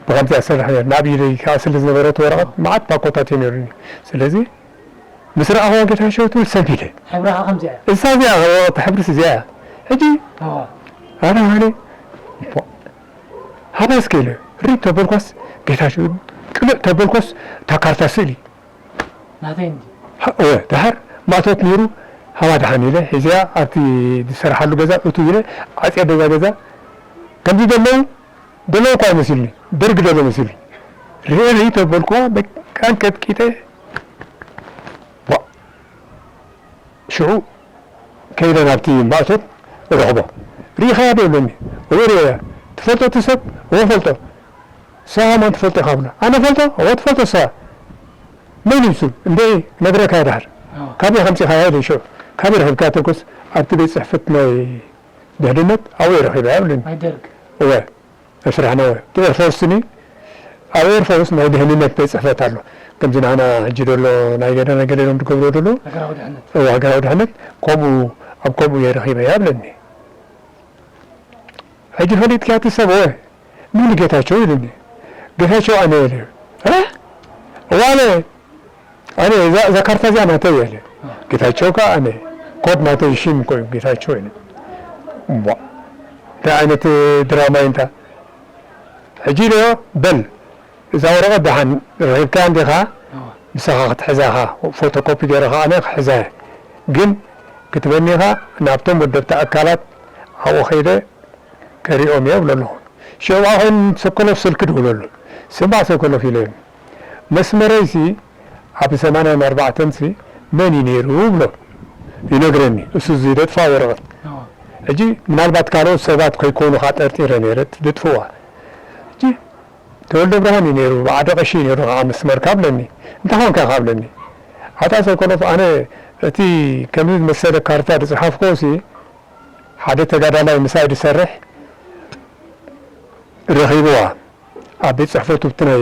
ብኸምዚ ኣሰርሕ ነይሩ ናብ ኢደይ ከዓ ስለ ዝነበረ እቲ ወረቐት መዓት ፓኮታት እዩ ነይሩኒ ስለዚ ምስ ረኣኽዋ ጌታቸው ትብል ሰንፊደ ሕብራ ከ ከምዚኣ እያ። እሳ እዚኣ ወረቐት ሕብርስ እዚኣ እያ ሕጂ ኣዋ ኣነ ሃነ ሃባ እስከ ኢለ ሪእ ተበልኳስ ጌታቸው ቅልዕ ተበልኳስ እታ ካርታ ስእሊ ናተይ እንዲ እወ ድሓር ማእቶት ነይሩ ሃባ ደሓን ኢለ ሒዘያ ኣብቲ ዝሰርሓሉ ገዛ እቱ ኢለ ዓፅየ በዛ ገዛ ከምዚ ዘለዉ ደለዉ እኳ ይመሲሉኒ ደርጊ ደሎ መሲሉኒ ርእ ርኢ ተበልኩዋ በቃ ቀጥቂጠ ሽዑ ከይደ ናብቲ ማእቶት እረኽቦ ርኢኻያ ዶ ይብለኒ እወ ርኤያ ትፈልጦ እቲ ሰብ እወ ፈልጦ ንስኻ መን ትፈልጦ ኢኻ ብሎ ኣነ ፈልጦ እወ ትፈልጦ ንስኻ መን እዩ ንሱ እንደ ክነግረካ እየ ድሓር ካበይ ከምፂእኻያ ኢለ ሽዑ ካበይ ረኺብካያ ተልኩስ ኣብቲ ቤት ፅሕፈት ናይ ድሕንነት ኣብኡ እየ ረኺበያ ይብለኒ ናይ ደርግ እወ፣ ናይ ስራሕና እወ። እቲ ኤርፎርስኒ፣ ኣብ ኤርፎርስ ናይ ድህንነት ቤት ጽሕፈት ኣሎ። ከምዚ ንሕና ሕጂ ዘሎ ናይ ገለ ናይ ገለ ኢሎም ዝገብርዎ ዘለዉ። ሃገራዊ ድሕነት። እወ፣ ሃገራዊ ድሕነት፣ ከምኡ፣ ኣብ ከምኡ እየ ረኺበያ ይብለኒ። ሕጂ ፈሊጥክያ እቲ ሰብ? እወ። መን ጌታቸው? ኢሉኒ። ጌታቸው ኣነ ኢለ። እ? እወ ኣነ። ኣነ እዛ እዛ ካርታ እዚኣ ናተይ እያ ኢለ። ጌታቸው ከኣ ኣነ። ኮድ ናተይ ሽም እኮ እዩ ጌታቸው ኢለ። እምቧ። እንታይ ዓይነት ድራማ እዩ እንታ? ሕጂ ኢለዮ በል እዛ ወረቐት ደሓን ረኺብካያ እንዲኻ? ንስኻ ክትሕዛ ኢኻ። ፎቶኮፒ ገይረ ከኣ ኣነ ክሕዛ እየ። ግን ክትበኒ ኢኻ ናብቶም ወደብቲ ኣካላት ኣብኡ ከይደ ከሪኦም እየ እብሎ ኣለኹ። ሽዑ ከዓ ኮይኑ ሰኮሎፍ ስልኪ ድውለሉ። ስማዕ ሰኮሎፍ ኢለዮም፣ መስመረይሲ ኣብ ሰማንያን ኣርባዕተን ሲ መን እዩ ነይሩ ብሎ ይነግረኒ። እሱ እዚ ደጥፋ ወረቐት። ሕጂ ምናልባት ካልኦት ሰባት ከይኮኑ ከዓ ጠርጢረ ነይረ፣ ድጥፍዋ። ሕጂ ተወልደ ብርሃን እዩ ነይሩ፣ ብዓደ ቀሺ እዩ ነይሩ ከዓ መስመርካ ብለኒ። እንታይ ኾንካ ኢኻ ብለኒ። ኣታ ሰኮሎፍ ኣነ እቲ ከምዚ ዝመሰለ ካርታ ዝፀሓፍኮ ሲ ሓደ ተጋዳላይ ምሳይ ዝሰርሕ ረኺብዋ ኣብ ቤት ፅሕፈቱ፣ እቲ ናይ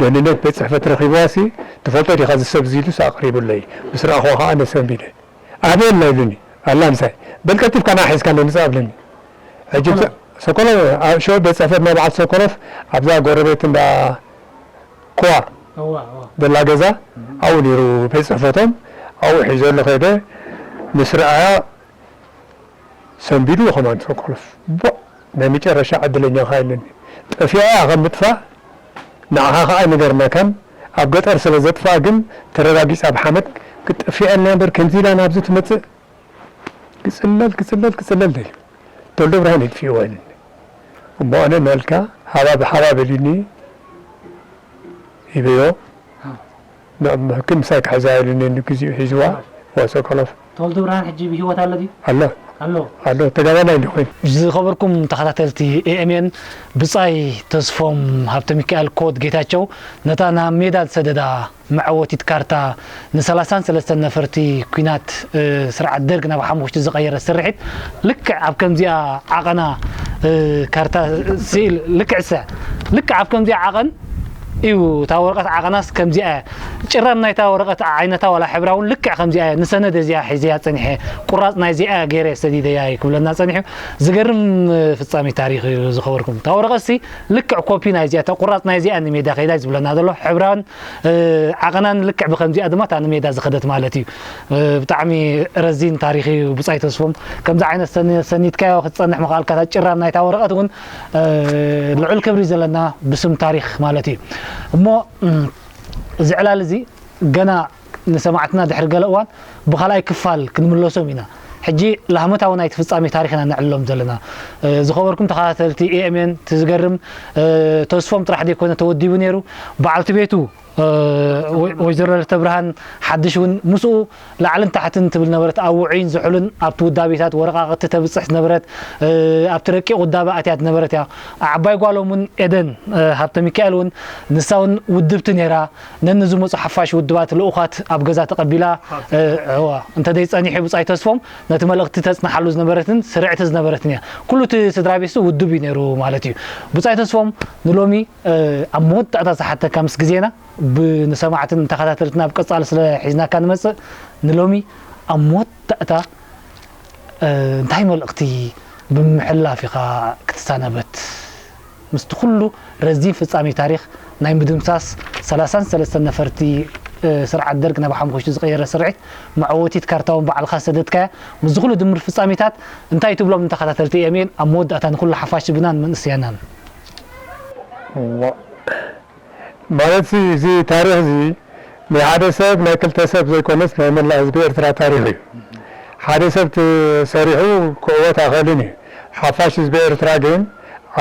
ደህንነት ቤት ፅሕፈት ረኺብዋ ሲ ትፈልጦ ዲኻ እዚ ሰብ እዚ ኢሉስ ኣቕሪቡለይ። ምስ ረኣኽዎ ከዓ ኣነ ሰንቢደ። ኣበይ ኣላ ኢሉኒ። ኣላ ምሳይ። በል ቀልጢፍካ ንዓ ሒዝካለይ ምፃእ ኣብለኒ። ሕጂ ሰኮሎፍ ሽዑ ቤት ፅሕፈት ናይ በዓል ሰኮሎፍ ኣብዛ ጎረቤት እንዳ ኮዋ ዘላ ገዛ ኣብኡ ነይሩ ቤት ፅሕፈቶም። ኣብኡ ሒዘሉ ከይደ ምስ ረኣያ ሰንቢዱ ኮማንድ ሰኮሎፍ። ቦእ ናይ መጨረሻ ዕድለኛ ኢኻ ኢለኒ። ጠፊኣ እያ ከም ምጥፋእ ንዓኻ ከዓ ኣይነገርናካን። ኣብ ገጠር ስለ ዘጥፍኣ ግን ተረጋጊጻ ብሓመድ ክትጠፍእ እያ እምበር ከምዚ ኢላ ናብዚ ትመጽእ። ክጽለል ክጽለል ክጽለል ደልዩ ተወልደ ብርሃን የጥፍእዋ ኢለኒ። እሞ ኣነ እናልካ ሃባብ ሃባብ ኢሉኒ ሂበዮ። ንዕምሕኪ ምሳይ ክሕዛ ኢሉኒ ንግዚኡ ሒዝዋ ወሰ ኮሎፍ። ተወልደ ብርሃን ሕጂ ብህይወት ኣሎ ድዩ? ኣሎ ኣሎ። ኣሎ ተጋዳላይ እንዲ ኮይኑ። ዝኸበርኩም ተኸታተልቲ ኤኤምኤን ብጻይ ተስፎም ሃብተሚካኤል ኮት ጌታቸው ነታ ናብ ሜዳ ዝሰደዳ መዐወቲት ካርታ ንሰላሳን ሰለስተን ነፈርቲ ኲናት ስርዓት ደርግ ናብ ሓሙኽሽቲ ዝቐየረት ስርሒት ልክዕ ኣብ ከምዚኣ ዓቐና ካርታ ስኢል ልክዕ ሰ ልክዕ ኣብ ከምዚኣ ዓቐን እዩ እታ ወረቐት ዓቐናስ ከምዚኣ እያ ጭራም ናይታ ወረቐት ዓይነታ ዋላ ሕብራ እውን ልክዕ ከምዚኣ እያ ንሰነድ እዚኣ ሒዘያ ጸኒሐ ቁራጽ ናይዚኣ ገይረ ሰዲደያ እዩ ክብለና ጸኒሑ ዝገርም ፍጻሜ ታሪኽ እዩ ዝኸበርኩም እታ ወረቐት ሲ ልክዕ ኮፒ ናይዚኣ እታ ቁራጽ ናይዚኣ ንሜዳ ከይዳ እዩ ዝብለና ዘሎ ሕብራን ዓቐናን ልክዕ ብከምዚኣ ድማ እታ ንሜዳ ዝኸደት ማለት እዩ ብጣዕሚ ረዚን ታሪኽ እዩ ብጻይ ተስፎም ከምዚ ዓይነት ሰኒትካዮ ክትጸንሕ ምኽኣልካ እታ ጭራም ናይታ ወረቐት እውን ልዑል ክብሪ ዘለና ብስም ታሪኽ ማለት እዩ እሞ እዚ ዕላል እዚ ገና ንሰማዕትና ድሕሪ ገለ እዋን ብኻልኣይ ክፋል ክንምለሶም ኢና ሕጂ ላህመታዊ ናይቲ ፍጻሜ ታሪኽ ኢና ነዕልሎም ዘለና ዝኸበርኩም ተኸታተልቲ ኤኤምኤን እቲ ዝገርም ተስፎም ጥራሕ ዘይኮነ ተወዲቡ ነይሩ በዓልቲ ቤቱ ወይዘሮ ለተብርሃን ሓድሽ እውን ምስኡ ላዕልን ታሕትን ትብል ነበረት ኣብ ውዑይን ዝሑልን ኣብቲ ውዳቤታት ወረቃቅቲ ተብፅሕ ዝነበረት ኣብቲ ረቂቕ ውዳበ ኣትያ ዝነበረት እያ ዓባይ ጓሎም እውን ኤደን ሃብተ ሚካኤል እውን ንሳ እውን ውድብቲ ነይራ ነንዝመፁ ሓፋሽ ውድባት ልኡኻት ኣብ ገዛ ተቐቢላ እዋ እንተደይ ፀኒሑ ብፃይ ተስፎም ነቲ መልእኽቲ ተፅንሓሉ ዝነበረትን ስርዕቲ ዝነበረትን እያ ኩሉ እቲ ስድራ ቤትሱ ውድብ እዩ ነይሩ ማለት እዩ ብፃይ ተስፎም ንሎሚ ኣብ መወዳእታ ዝሓተካ ምስ ግዜና ንሰማዕትን ተኸታተልትና ኣብ ቀጻሊ ስለ ሒዝናካ ንመጽእ ንሎሚ ኣብ መወዳእታ እንታይ መልእኽቲ ብምሕላፍ ኢኻ ክትሳነበት ምስቲ ኩሉ ረዚን ፍጻሜ ታሪኽ ናይ ምድምሳስ ሰላሳን ሰለስተን ነፈርቲ ስርዓት ደርግ ናብ ሓሙኽሽቲ ዝቐየረ ስርዒት መዐወቲት ካርታውን ባዕልኻ ሰደድካያ ምስዚ ኩሉ ድምር ፍጻሜታት እንታይ ትብሎም ንተኸታተልቲ ኤምኤን ኣብ መወዳእታ ንኩሉ ሓፋሽ ህዝብናን መንእሰያናን ማለት እዚ ታሪኽ እዚ ናይ ሓደ ሰብ ናይ ክልተ ሰብ ዘይኮነስ ናይ መላእ ህዝቢ ኤርትራ ታሪኽ እዩ። ሓደ ሰብ ሰሪሑ ክዕወት ኣይኽእልን እዩ። ሓፋሽ ህዝቢ ኤርትራ ግን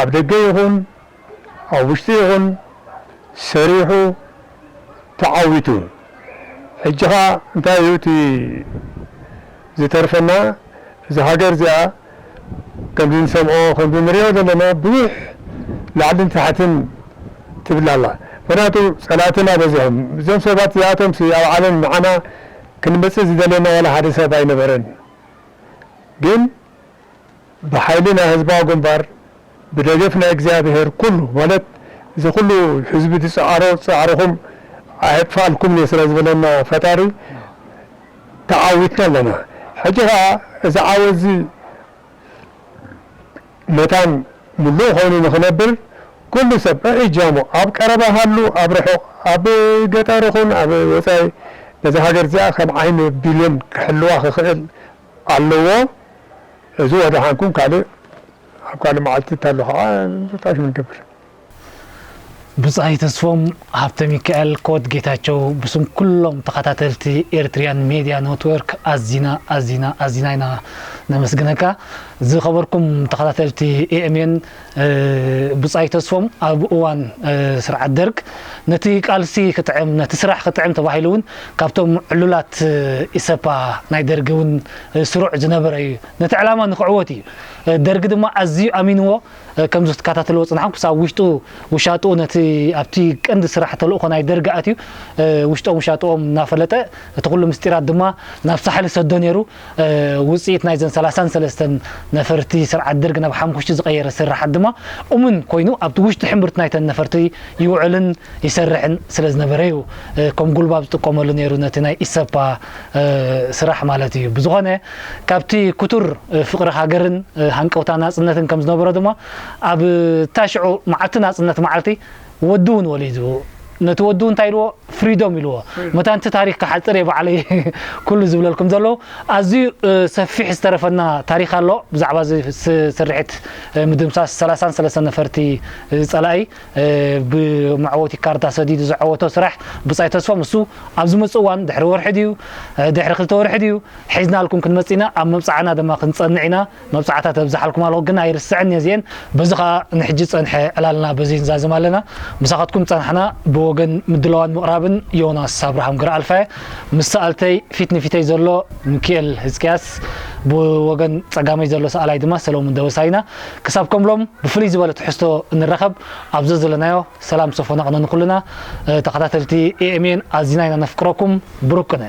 ኣብ ደገ ይኹን ኣብ ውሽጢ ይኹን ሰሪሑ ተዓዊቱ። ሕጂ ኸኣ እንታይ እዩ እቲ ዝተርፈና? እዛ ሃገር እዚኣ ከምዚ ንሰምዖ ከምዚ ንሪኦ ዘለና ብዙሕ ላዕልን ታሕትን ትብል ኣላ። ምኽንያቱ ጸላእትና በዚሖም። እዞም ሰባት እዚኣቶም ሲ ኣብ ዓለም ንዓና ክንመጽእ ዝደለየና ዋላ ሓደ ሰብ ኣይነበረን። ግን ብሓይሊ ናይ ህዝባዊ ግንባር ብደገፍ ናይ እግዚኣብሔር ኩሉ ማለት እዚ ኩሉ ህዝቢ ዝጸዓሮ ጻዕርኹም ኣየጥፋልኩም እየ ስለ ዝበለና ፈጣሪ ተዓዊትና ኣለና። ሕጂ ኸዓ እዚ ዓወት እዚ መታን ምሉእ ኮይኑ ንኽነብር ኩሉ ሰብ እጃሙ ኣብ ቀረባ ሃሉ ኣብ ርሑቕ ኣብ ገጠር ይኹን ኣብ ወፃኢ ነዚ ሃገር እዚኣ ከም ዓይኒ ቢሌን ክሕልዋ ክኽእል ኣለዎ። እዚ ወደሓንኩም ካልእ ኣብ ካልእ መዓልቲ እንተሎ ከዓ ጣሽ ንገብር። ብጻይ ተስፎም ሃብተ ሚካኤል ኮት ጌታቸው ብስም ኩሎም ተኸታተልቲ ኤርትሪያን ሜድያ ኔትወርክ ኣዚና ኣዚና ኣዚና ኢና ነመስግነካ። ዝኸበርኩም ተኸታተልቲ ኤኤምኤን ብጻይ ተስፎም ኣብ እዋን ስርዓት ደርግ ነቲ ቃልሲ ክጥዕም ነቲ ስራሕ ክጥዕም ተባሂሉ እውን ካብቶም ዕሉላት ኢሰፓ ናይ ደርጊ እውን ስሩዕ ዝነበረ እዩ። ነቲ ዕላማ ንክዕወት እዩ። ደርጊ ድማ ኣዝዩ ኣሚንዎ ከም ዝትከታተልዎ ጽንሓም ክሳብ ውሽጡ ውሻጥኡ ነቲ ኣብቲ ቀንዲ ስራሕ ተልእኾ ናይ ደርጊ ኣትዩ ውሽጦም ውሻጥኦም እናፈለጠ እቲ ኩሉ ምስጢራት ድማ ናብ ሳሕሊ ሰዶ ነይሩ። ውጽኢት ናይዘን ሰላሳን ሰለስተን ነፈርቲ ስርዓት ደርግ ናብ ሓሙሽቲ ዝቐየረ ስርሓት ድማ እሙን ኮይኑ ኣብቲ ውሽጢ ሕምብርቲ ናይተን ነፈርቲ ይውዕልን ይሰርሕን ስለ ዝነበረ እዩ ከም ጉልባብ ዝጥቀመሉ ነይሩ ነቲ ናይ ኢሰፓ ስራሕ ማለት እዩ። ብዝኾነ ካብቲ ክቱር ፍቕሪ ሃገርን ሃንቀውታ ናጽነትን ከም ዝነበሮ ድማ ኣብ እታ ሽዑ መዓልቲ ናጽነት መዓልቲ ወዱ እውን ወሊዱ ነቲ ወዱ እንታይ ኢልዎ ፍሪዶም ኢልዎ መታንቲ ታሪክ ክሓፅር እየ ባዕለይ ኩሉ ዝብለልኩም ዘለዉ ኣዝዩ ሰፊሕ ዝተረፈና ታሪክ ኣሎ ብዛዕባ ስርሒት ምድምሳስ ሰላሳን ሰለስተን ነፈርቲ ፀላኢ ብመዕወቲ ካርታ ሰዲዱ ዝዓወቶ ስራሕ ብፃይ ተስፎም እሱ ኣብ ዝመፅእ እዋን ድሕሪ ወርሒ ድዩ ድሕሪ ክልተ ወርሒ ድዩ ሒዝናልኩም ክንመፅእ ኢና ኣብ መብፃዕና ድማ ክንፀንዕ ኢና መብፃዕታ ተብዝሓልኩም ኣለኹ ግን ኣይርስዕን እየ እዚኤን በዚ ከዓ ንሕጂ ፀንሐ ዕላልና በዚ ንዛዝም ኣለና ምሳኻትኩም ፀናሕና ብወገን ምድላዋን ምቕራብን ዮናስ ኣብርሃም ግርኣልፋየ ምስ ሰኣልተይ ፊት ንፊተይ ዘሎ ሚኪኤል ህዝቅያስ ብወገን ፀጋመይ ዘሎ ሰኣላይ ድማ ሰሎሙን ደበሳይና ክሳብ ከምሎም ብፍልይ ዝበለ ትሕዝቶ እንረኸብ ኣብ ዘዘለናዮ ሰላም ሰፎና ቅነ ንኩልና ተኸታተልቲ ኤኤምኤን ኣዚና ኢና ነፍቅረኩም ብሩክ ቅነ